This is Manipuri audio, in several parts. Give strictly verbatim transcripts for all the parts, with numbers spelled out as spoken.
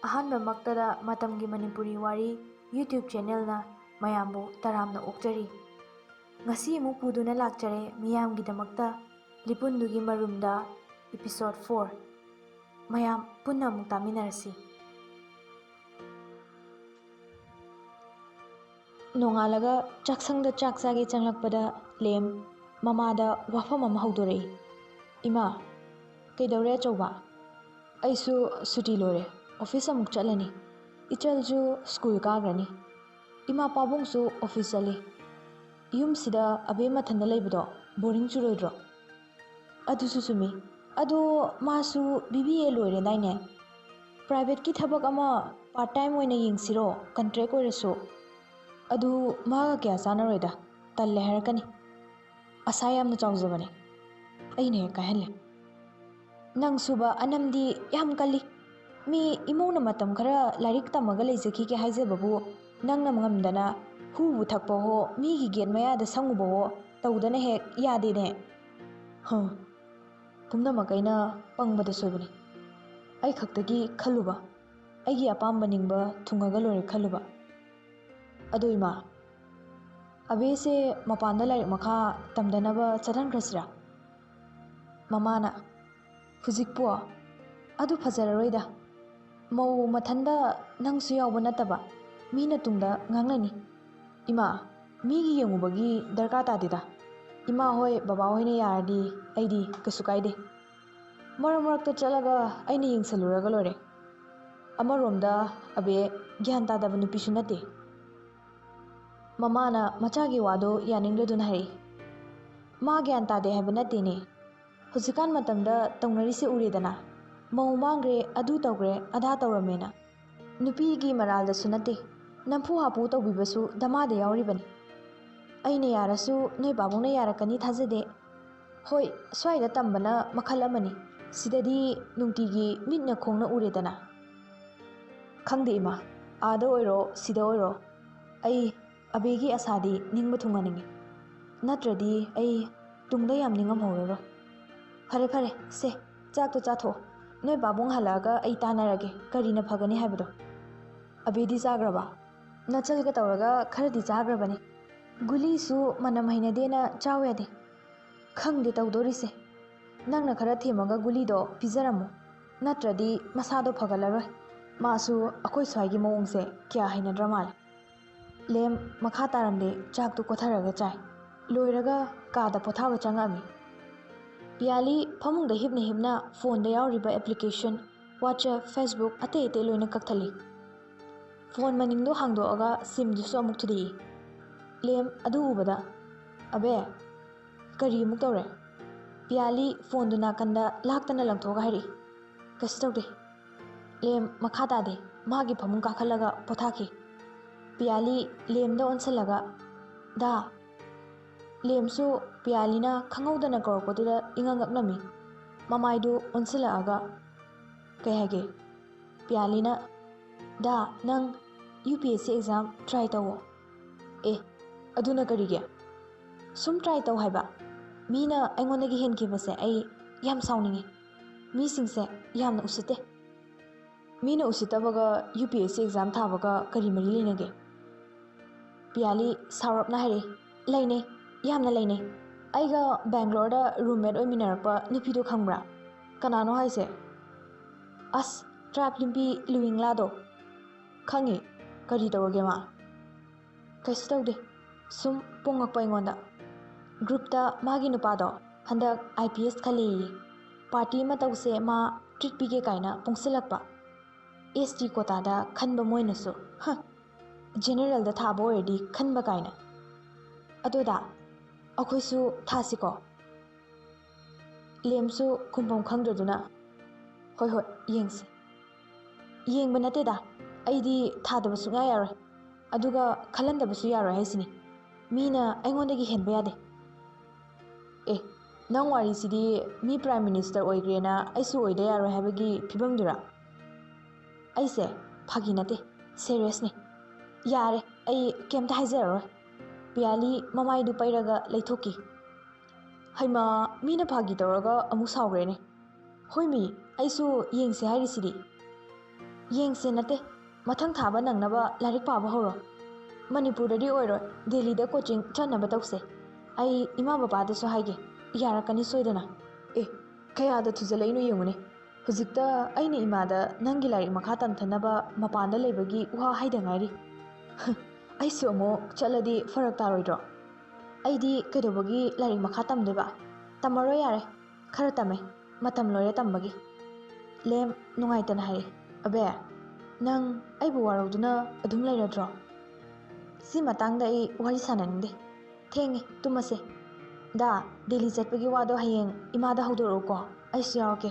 ꯑꯍꯥꯟꯕꯃꯛꯇꯗ ꯃꯇꯝꯒꯤ ꯃꯅꯤꯄꯨꯔꯤ ꯋꯥꯔꯤ YouTube ꯆꯦꯅꯦꯜꯅ ꯃꯌꯥꯝꯕꯨ ꯇꯔꯥꯝꯅ ꯑꯣꯛꯆꯔꯤ꯫ ꯉꯁꯤ ꯑꯃꯨꯛ ꯄꯨꯗꯨꯅ ꯂꯥꯛꯆꯔꯦ ꯃꯤꯌꯥꯝꯒꯤꯗꯃꯛꯇ ꯂꯤꯄꯨꯟꯗꯨꯒꯤ ꯃꯔꯨꯝꯗ episode four꯫ ꯃꯌꯥꯝ ꯄꯨꯟꯅ ꯑꯃꯨꯛ ꯇꯥꯃꯤꯟꯅꯔꯁꯤ꯫ ꯅꯣꯡꯉꯥꯜꯂꯒ ꯆꯥꯛꯁꯪꯗ ꯆꯥꯛ ꯆꯥꯒꯦ ꯆꯪꯂꯛꯄꯗ ꯂꯦꯝ ꯃꯃꯥꯗ ꯋꯥꯐꯝ ꯑꯃ ꯍꯧꯗꯣꯔꯛꯏ꯫ "ꯏꯃꯥ, ꯀꯩꯗꯧꯔꯦ ꯑꯆꯧꯕ?" "ꯑꯩꯁꯨ ꯁꯨꯇꯤ ꯂꯣꯏꯔꯦ, ꯑꯣꯐꯤꯁ ꯑꯃꯨꯛ ꯆꯠꯂꯅꯤ꯫ ꯏꯆꯜꯁꯨ ꯁ꯭ꯀꯨꯜ ꯀꯥꯈ꯭ꯔꯅꯤ꯫ ꯏꯃꯥ ꯄꯥꯕꯨꯡꯁꯨ ꯑꯣꯐꯤꯁ ꯆꯠꯂꯤ꯫ ꯌꯨꯝꯁꯤꯗ ꯑꯕꯦ ꯃꯊꯟꯗ ꯂꯩꯕꯗꯣ ꯕꯣꯔꯤꯡ ꯆꯨꯔꯣꯏꯗ꯭ꯔꯣ?" "ꯑꯗꯨꯁꯨ ꯆꯨꯝꯃꯤ꯫ ꯑꯗꯣ ꯃꯥꯁꯨ B B A ꯂꯣꯏꯔꯦꯗꯥꯏꯅꯦ? ꯄ꯭ꯔꯥꯏꯚꯦꯠꯀꯤ ꯊꯕꯛ ꯑꯃ ꯄꯥꯔꯠ ꯇꯥꯏꯝ ꯑꯣꯏꯅ ꯌꯦꯡꯁꯤꯔꯣ, ꯀꯟꯇ꯭ꯔꯦꯛ ꯑꯣꯏꯔꯁꯨ? ꯑꯗꯨ ꯃꯥꯒ ꯀꯌꯥ ꯆꯥꯟꯅꯔꯣꯏꯗ, ꯇꯜꯂꯦ ꯍꯥꯏꯔꯛꯀꯅꯤ꯫ ꯑꯁꯥ ꯌꯥꯝꯅ ꯆꯥꯎꯖꯕꯅꯦ, ꯑꯩꯅ ꯍꯦꯛ ꯀꯥꯏꯍꯜꯂꯦ꯫ ꯅꯪ ꯁꯨꯕ ꯑꯅꯝꯗꯤ ꯌꯥꯝ ꯀꯜꯂꯤ꯫ ꯃꯤ ꯏꯃꯧꯅ ꯃꯇꯝ ꯈꯔ ꯂꯥꯏꯔꯤꯛ ꯇꯝꯃꯒ ꯂꯩꯖꯈꯤꯒꯦ ꯍꯥꯏꯖꯕꯕꯨ ꯅꯪꯅ ꯉꯝꯗꯅ ꯍꯨꯕꯨ ꯊꯛꯄ ꯍꯣ, ꯃꯤꯒꯤ ꯒꯦꯠ ꯃꯌꯥꯗ ꯁꯪꯉꯨꯕ ꯍꯣ ꯇꯧꯗꯅ ꯍꯦꯛ ꯌꯥꯗꯦꯅꯦ꯫ ꯍ, ꯄꯨꯝꯅꯃꯛ ꯑꯩꯅ ꯄꯪꯕꯗ ꯁꯣꯏꯕꯅꯤ꯫ ꯑꯩ ꯈꯛꯇꯒꯤ ꯈꯜꯂꯨꯕ, ꯑꯩꯒꯤ ꯑꯄꯥꯝꯕ ꯅꯤꯡꯕ ꯊꯨꯡꯉꯒ ꯂꯣꯏꯔꯦ ꯈꯜꯂꯨꯕ꯫ ꯑꯗꯨ ꯏꯃꯥ, ꯑꯕꯦꯁꯦ ꯃꯄꯥꯟꯗ ꯂꯥꯏꯔꯤꯛ ꯃꯈꯥ ꯇꯝꯗꯅꯕ ꯆꯠꯍꯟꯈ꯭ꯔꯁꯤꯔꯥ?" ꯃꯃꯥꯅ, "ꯍꯧꯖꯤꯛꯄꯣ? ꯑꯗꯨ ꯐꯖꯔꯔꯣꯏꯗ꯫ ꯃꯧ ꯃꯊꯟꯗ ꯅꯪꯁꯨ ꯌꯥꯎꯕ ꯅꯠꯇꯕ, ꯃꯤꯅ ꯇꯨꯡꯗ ꯉꯥꯡꯅꯅꯤ꯫ ꯏꯃꯥ, ꯃꯤꯒꯤ ꯌꯦꯡꯉꯨꯕꯒꯤ ꯗꯔꯀꯥꯔ ꯇꯥꯗꯦꯗ꯫ ꯏꯃꯥ ꯍꯣꯏ, ꯕꯕꯥ ꯍꯣꯏꯅ ꯌꯥꯔꯗꯤ ꯑꯩꯗꯤ ꯀꯩꯁꯨ ꯀꯥꯏꯗꯦ꯫ ꯃꯔꯛ ꯃꯔꯛꯇ ꯆꯠꯂꯒ ꯑꯩꯅ ꯌꯦꯡꯁꯜꯂꯨꯔꯒ ꯂꯣꯏꯔꯦ꯫ ꯑꯃꯔꯣꯝꯗ ꯑꯕꯦ ꯒ꯭ꯌꯥꯟ ꯇꯥꯗꯕ ꯅꯨꯄꯤꯁꯨ ꯅꯠꯇꯦ꯫" ꯃꯃꯥꯅ ꯃꯆꯥꯒꯤ ꯋꯥꯗꯣ ꯌꯥꯅꯤꯡꯗꯗꯨꯅ ꯍꯥꯏꯔꯛꯏ꯫ "ꯃꯥ ꯒ꯭ꯌꯥꯟ ꯇꯥꯗꯦ ꯍꯥꯏꯕ ꯅꯠꯇꯦꯅꯦ꯫ ꯍꯧꯖꯤꯛꯀꯥꯟ ꯃꯇꯝꯗ ꯇꯧꯅꯔꯤꯁꯦ ꯎꯔꯦꯗꯅ꯫ ꯃꯧ ꯃꯥꯡꯈ꯭ꯔꯦ, ꯑꯗꯨ ꯇꯧꯈ꯭ꯔꯦ, ꯑꯗꯥ ꯇꯧꯔꯝꯃꯦꯅ꯫ ꯅꯨꯄꯤꯒꯤ ꯃꯔꯥꯜꯗꯁꯨ ꯅꯠꯇꯦ, ꯅꯝꯐꯨ ꯍꯥꯐꯨ ꯇꯧꯕꯤꯕꯁꯨ ꯗꯃꯥꯗ ꯌꯥꯎꯔꯤꯕꯅꯤ꯫ ꯑꯩꯅ ꯌꯥꯔꯁꯨ ꯅꯣꯏ ꯄꯥꯕꯨꯡꯅ ꯌꯥꯔꯛꯀꯅꯤ ꯊꯥꯖꯗꯦ꯫ ꯍꯣꯏ, ꯁ꯭ꯋꯥꯏꯗ ꯇꯝꯕꯅ ꯃꯈꯜ ꯑꯃꯅꯤ꯫ ꯁꯤꯗꯗꯤ ꯅꯨꯡꯇꯤꯒꯤ ꯃꯤꯠꯅ ꯈꯣꯡꯅ ꯎꯔꯦꯗꯅ꯫" "ꯈꯪꯗꯦ ꯏꯃꯥ, ꯑꯥꯗ ꯑꯣꯏꯔꯣ ꯁꯤꯗ ꯑꯣꯏꯔꯣ, ꯑꯩ ꯑꯕꯦꯒꯤ ꯑꯁꯥꯗꯤ ꯅꯤꯡꯕ ꯊꯨꯡꯍꯟꯅꯤꯡꯉꯤ꯫ ꯅꯠꯇ꯭ꯔꯗꯤ ꯑꯩ ꯇꯨꯡꯗ ꯌꯥꯝ ꯅꯤꯡꯉꯝꯍꯧꯔꯔꯣꯏ꯫ ꯐꯔꯦ ꯐꯔꯦ, ꯁꯦ, ꯆꯥꯛꯇꯣ ꯆꯥꯊꯣꯛꯑꯣ꯫ ꯅꯣꯏ ꯄꯥꯕꯨꯡ ꯍꯜꯂꯛꯑꯒ ꯑꯩ ꯇꯥꯟꯅꯔꯒꯦ ꯀꯔꯤꯅ ꯐꯒꯅꯤ ꯍꯥꯏꯕꯗꯣ꯫ ꯑꯕꯦꯗꯤ ꯆꯥꯈ꯭ꯔꯕ? ꯅꯆꯜꯒ ꯇꯧꯔꯒ ꯈꯔꯗꯤ ꯆꯥꯈ꯭ꯔꯕꯅꯤ꯫ ꯒꯨꯂꯤꯁꯨ ꯃꯅꯝ ꯍꯩꯅꯗꯦꯅ ꯆꯥꯎ ꯌꯥꯗꯦ꯫ ꯈꯪꯗꯦ ꯇꯧꯗꯣꯔꯤꯁꯦ꯫ ꯅꯪꯅ ꯈꯔ ꯊꯦꯝꯃꯒ ꯒꯨꯂꯤꯗꯣ ꯄꯤꯖꯔꯝꯃꯣ, ꯅꯠꯇ꯭ꯔꯗꯤ ꯃꯁꯥꯗꯣ ꯐꯒꯠꯂꯔꯣꯏ꯫ ꯃꯥꯁꯨ ꯑꯩꯈꯣꯏ ꯁ꯭ꯋꯥꯏꯒꯤ ꯃꯑꯣꯡꯁꯦ ꯀꯌꯥ ꯍꯩꯅꯗ꯭ꯔ ꯃꯥꯜꯂꯦ꯫ ꯂꯦꯝ ꯃꯈꯥ ꯇꯥꯔꯝꯗꯦ, ꯆꯥꯛꯇꯨ ꯀꯣꯊꯔꯒ ꯆꯥꯏ꯫ ꯂꯣꯏꯔꯒ ꯀꯥꯗ ꯄꯣꯊꯥꯕ ꯆꯪꯉꯛꯑꯝꯃꯤ꯫ ꯄꯤꯌꯥꯂꯤ ꯐꯃꯨꯡꯗ ꯍꯤꯞꯅ ꯍꯤꯞꯅ ꯐꯣꯟꯗ ꯌꯥꯎꯔꯤꯕ ꯑꯦꯄ꯭ꯂꯤꯀꯦꯁꯟ, WhatsApp, Facebook ꯑꯇꯩ ꯑꯇꯩ ꯂꯣꯏꯅ ꯀꯛꯊꯠꯂꯤ꯫ ꯐꯣꯟ ꯃꯅꯤꯡꯗꯣ ꯍꯥꯡꯗꯣꯛꯑꯒ ꯁꯤꯝꯗꯨꯁꯨ ꯑꯃꯨꯛ ꯊꯨꯗꯦꯛꯏ꯫ ꯂꯦꯝ ꯑꯗꯨ ꯎꯕꯗ, "ꯑꯕꯦ, ꯀꯔꯤ ꯑꯃꯨꯛ ꯇꯧꯔꯦ?" ꯄꯤꯌꯥꯂꯤ ꯐꯣꯟꯗꯨ ꯅꯥꯀꯟꯗ ꯂꯥꯛꯇꯅ ꯂꯪꯊꯣꯛꯑꯒ ꯍꯥꯏꯔꯛꯏ, "ꯀꯩꯁꯨ ꯇꯧꯗꯦ꯫" ꯂꯦꯝ ꯃꯈꯥ ꯇꯥꯗꯦ, ꯃꯥꯒꯤ ꯐꯃꯨꯡ ꯀꯥꯈꯠꯂꯒ ꯄꯣꯊꯥꯈꯤ꯫ ꯄꯤꯌꯥꯂꯤ ꯂꯦꯝꯗ ꯑꯣꯟꯁꯤꯜꯂꯒ, "ꯗꯥ꯫" ꯂꯦꯝꯁꯨ ꯄꯤꯌꯥꯂꯤꯅ ꯈꯪꯍꯧꯗꯅ ꯀꯧꯔꯛꯄꯗꯨꯗ ꯏꯉꯛ ꯉꯛꯂꯝꯃꯤ꯫ ꯃꯃꯥꯏꯗꯨ ꯑꯣꯟꯁꯤꯜꯂꯛꯑꯒ, "ꯀꯩ ꯍꯥꯏꯒꯦ?" ꯄꯤꯌꯥꯂꯤꯅ, "ꯗꯥ, ꯅꯪ UPSC exam try ꯇꯧꯋꯣ꯫" "ꯑꯦ, ꯑꯗꯨꯅ ꯀꯔꯤꯒꯤ?" "ꯁꯨꯝ try ꯇꯧ ꯍꯥꯏꯕ꯫ ꯃꯤꯅ ꯑꯩꯉꯣꯟꯗꯒꯤ ꯍꯦꯟꯈꯤꯕꯁꯦ ꯑꯩ ꯌꯥꯝ ꯁꯥꯎꯅꯤꯡꯉꯤ꯫ ꯃꯤꯁꯤꯡꯁꯦ ꯌꯥꯝꯅ ꯎꯁꯤꯠꯇꯦ꯫" "ꯃꯤꯅ ꯎꯁꯤꯠꯇꯕꯒ UPSC exam ꯊꯥꯕꯒ ꯀꯔꯤ ꯃꯔꯤ ꯂꯩꯅꯒꯦ?" ꯄꯤꯌꯥꯂꯤ ꯁꯥꯎꯔꯞꯅ ꯍꯥꯏꯔꯛꯏ, "ꯂꯩꯅꯩ, ꯌꯥꯝꯅ ꯂꯩꯅꯩ꯫ ꯑꯩꯒ ꯕꯦꯡꯒ꯭ꯂꯣꯔꯗ roommate ꯑꯣꯏꯃꯤꯟꯅꯔꯛꯄ ꯅꯨꯄꯤꯗꯣ ꯈꯪꯕ꯭ꯔꯥ?" "ꯀꯅꯥꯅꯣ ꯍꯥꯏꯁꯦ?" "ꯑꯁ, tribe ꯅꯨꯄꯤ ꯂꯨꯏꯡꯂꯥꯗꯣ꯫" "ꯈꯪꯉꯤ꯫ ꯀꯔꯤ ꯇꯧꯔꯒꯦ ꯃꯥ?" "ꯀꯩꯁꯨ ꯇꯧꯗꯦ, ꯁꯨꯝ ꯄꯣꯡꯉꯛꯄ ꯑꯩꯉꯣꯟꯗ꯫" ꯒ꯭ꯔꯨꯞꯇ ꯃꯥꯒꯤ ꯅꯨꯄꯥꯗꯣ ꯍꯟꯗꯛ IPS ꯈꯜꯂꯦꯌꯦ꯫ ꯄꯥꯔꯇꯤ ꯑꯃ ꯇꯧꯁꯦ, ꯃꯥ treat ꯄꯤꯒꯦ ꯀꯥꯏꯅ ꯄꯣꯡꯁꯤꯜꯂꯛꯄ꯫ ST quotaꯗ ꯈꯟꯕ ꯃꯣꯏꯅꯁꯨ꯫ ꯍ, generalꯗ ꯊꯥꯕ ꯑꯣꯏꯔꯗꯤ ꯈꯟꯕ ꯀꯥꯏꯅ꯫ "ꯑꯗꯣ ꯗꯥ, ꯑꯩꯈꯣꯏꯁꯨ ꯊꯥꯁꯤꯀꯣ?" ꯂꯦꯝꯁꯨ ꯈꯨꯝꯐꯝ ꯈꯪꯗ꯭ꯔꯗꯨꯅ, "ꯍꯣꯏ, ꯍꯣꯏ, ꯌꯦꯡꯁꯤ꯫" "ꯌꯦꯡꯕ ꯅꯠꯇꯦꯗ, ꯑꯩꯗꯤ ꯊꯥꯗꯕ ꯁꯨꯡꯌꯥ ꯌꯥꯔꯣꯏ꯫ ꯑꯗꯨꯒ ꯈꯜꯍꯟꯗꯕꯁꯨ ꯌꯥꯔꯣꯏ ꯍꯥꯏꯁꯤꯅꯤ꯫ ꯃꯤꯅ ꯑꯩꯉꯣꯟꯗꯒꯤ ꯍꯦꯟꯕ ꯌꯥꯗꯦ꯫" "ꯑꯦ, ꯅꯪ ꯋꯥꯔꯤꯁꯤꯗꯤ ꯃꯤ prime minister ꯑꯣꯏꯈ꯭ꯔꯦꯅ ꯑꯩꯁꯨ ꯑꯣꯏꯗ ꯌꯥꯔꯣꯏ ꯍꯥꯏꯕꯒꯤ ꯐꯤꯕꯝꯗꯨꯔꯥ?" "ꯑꯩꯁꯦ ꯐꯥꯒꯤ ꯅꯠꯇꯦ, seriousꯅꯤ꯫ ꯌꯥꯔꯦ, ꯑꯩ ꯀꯩꯝꯇ ꯍꯥꯏꯖꯔꯔꯣꯏ꯫" ꯄꯤꯌꯥꯂꯤ ꯃꯃꯥꯏꯗꯨ ꯄꯩꯔꯒ ꯂꯩꯊꯣꯛꯈꯤ꯫ ꯍꯩꯃꯥ, ꯃꯤꯅ ꯐꯥꯒꯤ ꯇꯧꯔꯒ ꯑꯃꯨꯛ ꯁꯥꯎꯈ꯭ꯔꯦꯅꯦ꯫ ꯍꯣꯏꯃꯤ, ꯑꯩꯁꯨ ꯌꯦꯡꯁꯦ ꯍꯥꯏꯔꯤꯁꯤꯗꯤ꯫ ꯌꯦꯡꯁꯦ ꯅꯠꯇꯦ, ꯃꯊꯪ ꯊꯥꯕ ꯅꯪꯅꯕ ꯂꯥꯏꯔꯤꯛ ꯄꯥꯕ ꯍꯧꯔꯣ꯫ ꯃꯅꯤꯄꯨꯔꯗꯗꯤ ꯑꯣꯏꯔꯣꯏ, ꯗꯦꯜꯂꯤꯗ ꯀꯣꯆꯤꯡ ꯆꯠꯅꯕ ꯇꯧꯁꯦ꯫ ꯑꯩ ꯏꯃꯥ ꯕꯕꯥꯗꯁꯨ ꯍꯥꯏꯒꯦ, ꯌꯥꯔꯛꯀꯅꯤ ꯁꯣꯏꯗꯅ꯫ ꯑꯦ, ꯀꯌꯥꯗ ꯊꯨꯖꯜꯂꯛꯏꯅꯣ ꯌꯦꯡꯉꯨꯅꯦ꯫ ꯍꯧꯖꯤꯛꯇ ꯑꯩꯅ ꯏꯃꯥꯗ ꯅꯪꯒꯤ ꯂꯥꯏꯔꯤꯛ ꯃꯈꯥ ꯇꯝꯊꯅꯕ ꯃꯄꯥꯟꯗ ꯂꯩꯕꯒꯤ ꯋꯥ ꯍꯥꯏꯗ ꯉꯥꯏꯔꯤ꯫ ꯑꯩꯁꯨ ꯑꯃꯨꯛ ꯆꯠꯂꯗꯤ ꯐꯔꯛ ꯇꯥꯔꯣꯏꯗ꯭ꯔꯣ? ꯑꯩꯗꯤ ꯀꯩꯗꯧꯕꯒꯤ ꯂꯥꯏꯔꯤꯛ ꯃꯈꯥ ꯇꯝꯗꯣꯏꯕ? ꯇꯝꯃꯔꯣꯏ ꯌꯥꯔꯦ꯫ ꯈꯔ ꯇꯝꯃꯦ꯫ ꯃꯇꯝ ꯂꯣꯏꯔꯦ ꯇꯝꯕꯒꯤ꯫ ꯂꯦꯝ ꯅꯨꯡꯉꯥꯏꯇꯅ ꯍꯥꯏꯔꯛꯏ꯫ ꯑꯕꯦ, ꯅꯪ ꯑꯩꯕꯨ ꯋꯥꯔꯧꯗꯨꯅ ꯑꯗꯨꯝ ꯂꯩꯔꯗ꯭ꯔꯣ? ꯁꯤ ꯃꯇꯥꯡꯗ ꯑꯩ ꯋꯥꯔꯤ ꯁꯥꯟꯅꯅꯤꯡꯗꯦ꯫ ꯊꯦꯡꯉꯦ, ꯇꯨꯝꯃꯁꯦ꯫ ꯗꯥ, ꯗꯦꯜꯂꯤ ꯆꯠꯄꯒꯤ ꯋꯥꯗꯣ ꯍꯌꯦꯡ ꯏꯃꯥꯗ ꯍꯧꯗꯣꯔꯛꯎꯀꯣ, ꯑꯩꯁꯨ ꯌꯥꯎꯔꯛꯀꯦ꯫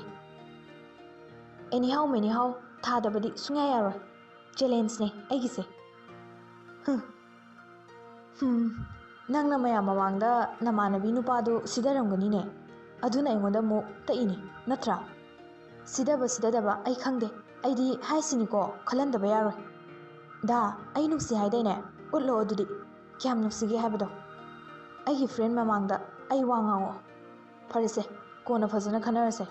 ꯑꯦꯅꯤꯍꯥꯎ ꯃꯦꯅꯤꯍꯥꯎ ꯊꯥꯗꯕꯗꯤ ꯁꯨꯡꯌꯥ ꯌꯥꯔꯣꯏ꯫ ꯆꯦꯂꯦꯟꯖꯅꯦ ꯑꯩꯒꯤꯁꯦ꯫ ꯍꯨꯝ꯫ ꯍꯨꯝ꯫ ꯅꯪꯅ ꯃꯌꯥꯝ ꯃꯃꯥꯡꯗ ꯅꯃꯥꯟꯅꯕꯤ ꯅꯨꯄꯥꯗꯨ ꯁꯤꯗꯔꯝꯒꯅꯤꯅꯦ꯫ ꯑꯗꯨꯅ ꯑꯩꯉꯣꯟꯗ ꯑꯃꯨꯛ ꯇꯛꯏꯅꯦ, ꯅꯠꯇ꯭ꯔꯥ? ꯁꯤꯗꯕ ꯁꯤꯗꯗꯕ ꯑꯩ ꯈꯪꯗꯦ꯫ ꯑꯩꯗꯤ ꯍꯥꯏꯁꯤꯅꯤꯀꯣ, ꯈꯜꯍꯟꯗꯕ ꯌꯥꯔꯣꯏ꯫ ꯗꯥ, ꯑꯩ ꯅꯨꯡꯁꯤ ꯍꯥꯏꯗꯥꯏꯅꯦ? ꯎꯠꯂꯣ ꯑꯗꯨꯗꯤ꯫ ꯀꯌꯥꯝ ꯅꯨꯡꯁꯤꯒꯦ ꯍꯥꯏꯕꯗꯣ꯫ ꯑꯩꯒꯤ ꯐ꯭ꯔꯦꯟ ꯃꯃꯥꯡꯗ ꯑꯩ ꯋꯥ ꯉꯥꯡꯉꯣ꯫ ꯐꯔꯦꯁꯦ, ꯀꯣꯟꯅ ꯐꯖꯅ ꯈꯟꯅꯔꯁꯦ꯫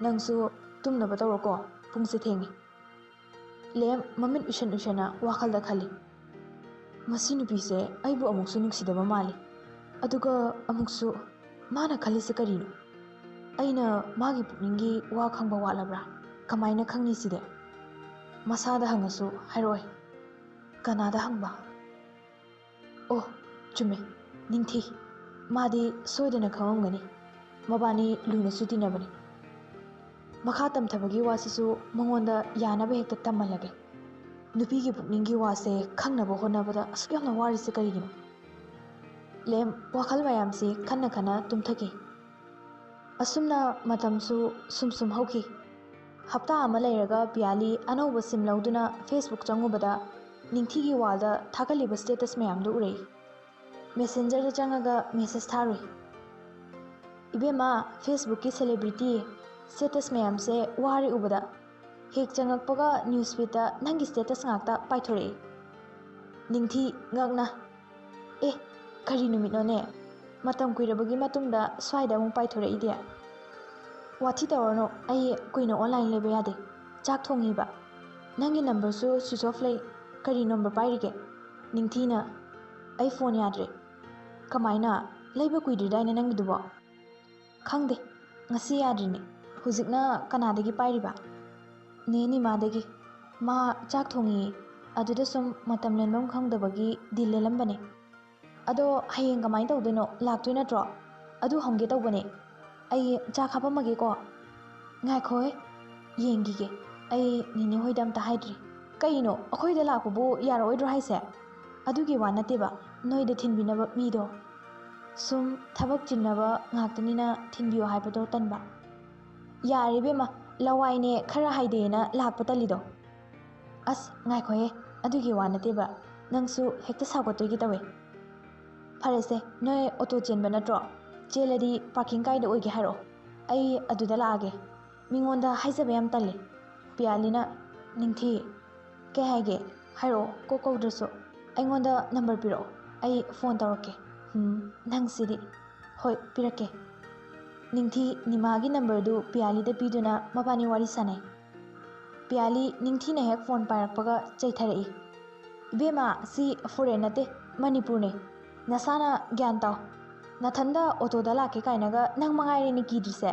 ꯅꯪꯁꯨ ꯇꯨꯝꯅꯕ ꯇꯧꯔꯣꯀꯣ, ꯄꯨꯡꯁꯦ ꯊꯦꯡꯉꯦ꯫ ꯂꯦꯝ ꯃꯃꯤꯠ ꯎꯏꯁꯟ ꯎꯏꯁꯟꯅ ꯋꯥꯈꯜꯗ ꯈꯜꯂꯤ꯫ ꯃꯁꯤ ꯅꯨꯄꯤꯁꯦ ꯑꯩꯕꯨ ꯑꯃꯨꯛꯁꯨ ꯅꯨꯡꯁꯤꯗꯕ ꯃꯥꯜꯂꯤ꯫ ꯑꯗꯨꯒ ꯑꯃꯨꯛꯁꯨ ꯃꯥꯅ ꯈꯜꯂꯤꯁꯦ ꯀꯔꯤꯅꯣ? ꯑꯩꯅ ꯃꯥꯒꯤ ꯄꯨꯛꯅꯤꯡꯒꯤ ꯋꯥ ꯈꯪꯕ ꯋꯥꯠꯂꯕ꯭ꯔꯥ? ꯀꯃꯥꯏꯅ ꯈꯪꯅꯤ ꯁꯤꯗꯤ? ꯃꯁꯥꯗ ꯍꯪꯉꯁꯨ ꯍꯥꯏꯔꯛꯑꯣꯏ꯫ ꯀꯅꯥꯗ ꯍꯪꯕ? ꯑꯣ, ꯆꯨꯝꯃꯦ, ꯅꯤꯡꯊꯤ꯫ ꯃꯥꯗꯤ ꯁꯣꯏꯗꯅ ꯈꯪꯉꯝꯒꯅꯤ꯫ ꯃꯕꯥꯅꯤ ꯂꯨꯅꯁꯨ ꯇꯤꯟꯅꯕꯅꯤ꯫ ꯃꯈꯥ ꯇꯝꯊꯕꯒꯤ ꯋꯥꯁꯤꯁꯨ ꯃꯉꯣꯟꯗ ꯌꯥꯅꯕ ꯍꯦꯛꯇ ꯇꯝꯍꯜꯂꯒꯦ꯫ ꯅꯨꯄꯤꯒꯤ ꯄꯨꯛꯅꯤꯡꯒꯤ ꯋꯥꯁꯦ ꯈꯪꯅꯕ ꯍꯣꯠꯅꯕꯗ ꯑꯁꯨꯛ ꯌꯥꯝꯅ ꯋꯥꯔꯤꯁꯦ ꯀꯔꯤꯒꯤꯅꯣ? ꯂꯦꯝ ꯋꯥꯈꯜ ꯃꯌꯥꯝꯁꯤ ꯈꯟꯅ ꯈꯟꯅ ꯇꯨꯝꯊꯈꯤ꯫ ꯑꯁꯨꯝꯅ ꯃꯇꯝꯁꯨ ꯁꯨꯝ ꯁꯨꯝ ꯍꯧꯈꯤ꯫ ꯍꯞꯇꯥ ꯑꯃ ꯂꯩꯔꯒ ꯄꯤꯌꯥꯂꯤ ꯑꯅꯧꯕ ꯁꯤꯝ ꯂꯧꯗꯨꯅ Facebook ꯆꯪꯉꯨꯕꯗ ꯅꯤꯡꯊꯤꯒꯤ ꯋꯥꯜꯗ ꯊꯥꯒꯠꯂꯤꯕ ꯁ꯭ꯇꯦꯇꯁ ꯃꯌꯥꯝꯗꯨ ꯎꯔꯛꯏ꯫ ꯃꯦꯁꯦꯟꯖꯔꯗ ꯆꯪꯉꯒ ꯃꯦꯁꯦꯖ ꯊꯥꯔꯨꯏ꯫ "ꯏꯕꯦꯝꯃ, Facebookꯀꯤ ꯁꯦꯂꯦꯕ꯭ꯔꯤꯇꯤ ꯁ꯭ꯇꯦꯇꯁ ꯃꯌꯥꯝꯁꯦ ꯋꯥꯔꯦ ꯎꯕꯗ꯫ ꯍꯦꯛ ꯆꯪꯉꯛꯄꯒ ꯅ꯭ꯌꯨꯁ ꯐꯤꯗꯇ ꯅꯪꯒꯤ ꯁ꯭ꯇꯦꯇꯁ ꯉꯥꯛꯇ ꯄꯥꯏꯊꯣꯔꯛꯏ꯫" ꯅꯤꯡꯊꯤ ꯉꯛꯅ, "ꯑꯦ, ꯀꯔꯤ ꯅꯨꯃꯤꯠꯅꯣꯅꯦ? ꯃꯇꯝ ꯀꯨꯏꯔꯕꯒꯤ ꯃꯇꯨꯡꯗ ꯁ꯭ꯋꯥꯏꯗ ꯑꯃꯨꯛ ꯄꯥꯏꯊꯣꯔꯛꯏꯗꯤ?" ꯋꯥꯊꯤ ꯇꯧꯔꯅꯨ, ꯑꯩ ꯀꯨꯏꯅ ꯑꯣꯟꯂꯥꯏꯟ ꯂꯩꯕ ꯌꯥꯗꯦ꯫ ꯆꯥꯛ ꯊꯣꯡꯉꯤꯕ꯫ ꯅꯪꯒꯤ ꯅꯝꯕꯔꯁꯨ ꯁ꯭ꯋꯤꯆ ꯑꯣꯐ ꯂꯩ꯫ ꯀꯔꯤ ꯅꯝꯕꯔ ꯄꯥꯏꯔꯤꯒꯦ? ꯅꯤꯡꯊꯤꯅ, ꯑꯩ ꯐꯣꯟ ꯌꯥꯗ꯭ꯔꯦ꯫ ꯀꯃꯥꯏꯅ? ꯂꯩꯕ ꯀꯨꯏꯗ꯭ꯔꯤꯗꯥꯏꯅꯦ ꯅꯪꯒꯤꯗꯨꯕꯣ? ꯈꯪꯗꯦ, ꯉꯁꯤ ꯌꯥꯗ꯭ꯔꯤꯅꯦ꯫ ꯍꯧꯖꯤꯛꯅ ꯀꯅꯥꯗꯒꯤ ꯄꯥꯏꯔꯤꯕ? ꯅꯦ ꯅꯤꯃꯥꯗꯒꯤ꯫ ꯃꯥ ꯆꯥꯛ ꯊꯣꯡꯉꯤꯌꯦ꯫ ꯑꯗꯨꯗ ꯁꯨꯝ ꯃꯇꯝ ꯂꯦꯟꯐꯝ ꯈꯪꯗꯕꯒꯤ ꯗꯤꯜ ꯂꯦꯜꯂꯝꯕꯅꯦ꯫ ꯑꯗꯣ ꯍꯌꯦꯡ ꯀꯃꯥꯏꯅ ꯇꯧꯗꯣꯏꯅꯣ? ꯂꯥꯛꯇꯣꯏ ꯅꯠꯇ꯭ꯔꯣ? ꯑꯗꯨ ꯍꯪꯒꯦ ꯇꯧꯕꯅꯦ꯫ ꯑꯩ ꯆꯥꯛ ꯍꯥꯞꯄꯝꯃꯒꯦꯀꯣ꯫ ꯉꯥꯏꯈꯣꯍꯦ, ꯌꯦꯡꯈꯤꯒꯦ꯫ ꯑꯩ ꯅꯦꯅꯦ ꯍꯣꯏꯗ ꯑꯝꯇ ꯍꯥꯏꯗ꯭ꯔꯤ꯫ ꯀꯩꯅꯣ, ꯑꯩꯈꯣꯏꯗ ꯂꯥꯛꯄꯕꯨ ꯌꯥꯔꯛꯑꯣꯏꯗ꯭ꯔꯣ ꯍꯥꯏꯁꯦ? ꯑꯗꯨꯒꯤ ꯋꯥ ꯅꯠꯇꯦꯕ, ꯅꯣꯏꯗ ꯊꯤꯟꯕꯤꯅꯕ ꯃꯤꯗꯣ꯫ ꯁꯨꯝ ꯊꯕꯛ ꯆꯤꯟꯅꯕ ꯉꯥꯛꯇꯅꯤꯅ ꯊꯤꯟꯕꯤꯌꯣ ꯍꯥꯏꯕꯗꯣ ꯇꯟꯕ꯫ ꯌꯥꯔꯦ ꯏꯕꯦꯝꯃ, ꯂꯋꯥꯏꯅꯦ ꯈꯔ ꯍꯥꯏꯗꯦꯅ ꯂꯥꯛꯄ ꯇꯜꯂꯤꯗꯣ꯫ ꯑꯁ, ꯉꯥꯏꯈꯣꯍꯦ, ꯑꯗꯨꯒꯤ ꯋꯥ ꯅꯠꯇꯦꯕ, ꯅꯪꯁꯨ ꯍꯦꯛꯇ ꯁꯥꯎꯒꯠꯇꯣꯏꯒꯤ ꯇꯧꯋꯦ꯫ ꯐꯔꯦꯁꯦ, ꯅꯣꯏ ꯑꯣꯇꯣ ꯆꯦꯟꯕ ꯅꯠꯇ꯭ꯔꯣ? ꯆꯦꯜꯂꯗꯤ ꯄꯥꯔꯀꯤꯡ ꯀꯥꯏꯗ ꯑꯣꯏꯒꯦ ꯍꯥꯏꯔꯛꯑꯣ, ꯑꯩ ꯑꯗꯨꯗ ꯂꯥꯛꯑꯒꯦ꯫ ꯃꯤꯉꯣꯟꯗ ꯍꯥꯏꯖꯕ ꯌꯥꯝ ꯇꯜꯂꯦ꯫ ꯄꯤꯌꯥꯂꯤꯅ, ꯅꯤꯡꯊꯤ, ꯀꯩ ꯍꯥꯏꯒꯦ? ꯍꯥꯏꯔꯛꯑꯣ, ꯀꯣꯛ ꯀꯧꯗ꯭ꯔꯁꯨ꯫ ꯑꯩꯉꯣꯟꯗ ꯅꯝꯕꯔ ꯄꯤꯔꯛꯑꯣ, ꯑꯩ ꯐꯣꯟ ꯇꯧꯔꯛꯀꯦ꯫ ꯎꯝ, ꯅꯪꯁꯤꯗꯤ꯫ ꯍꯣꯏ, ꯄꯤꯔꯛꯀꯦ꯫ ꯅꯤꯡꯊꯤ ꯅꯤꯃꯥꯒꯤ ꯅꯝꯕꯔꯗꯨ ꯄꯤꯌꯥꯂꯤꯗ ꯄꯤꯗꯨꯅ ꯃꯕꯥꯅꯤ ꯋꯥꯔꯤ ꯁꯥꯟꯅꯩ꯫ ꯄꯤꯌꯥꯂꯤ ꯅꯤꯡꯊꯤꯅ ꯍꯦꯛ ꯐꯣꯟ ꯄꯥꯏꯔꯛꯄꯒ ꯆꯩꯊꯔꯛꯏ, "ꯏꯕꯦꯝꯃ, ꯁꯤ ꯐꯣꯔꯦꯟ ꯅꯠꯇꯦ, ꯃꯅꯤꯄꯨꯔꯅꯦ꯫ ꯅꯁꯥꯅ ꯒ꯭ꯌꯥꯟ ꯇꯥꯎ꯫ ꯅꯊꯟꯗ ꯑꯣꯇꯣꯗ ꯂꯥꯛꯀꯦ ꯀꯥꯏꯅꯒ ꯅꯪ ꯃꯉꯥꯏꯔꯦꯅꯦ ꯀꯤꯗ꯭ꯔꯤꯁꯦ꯫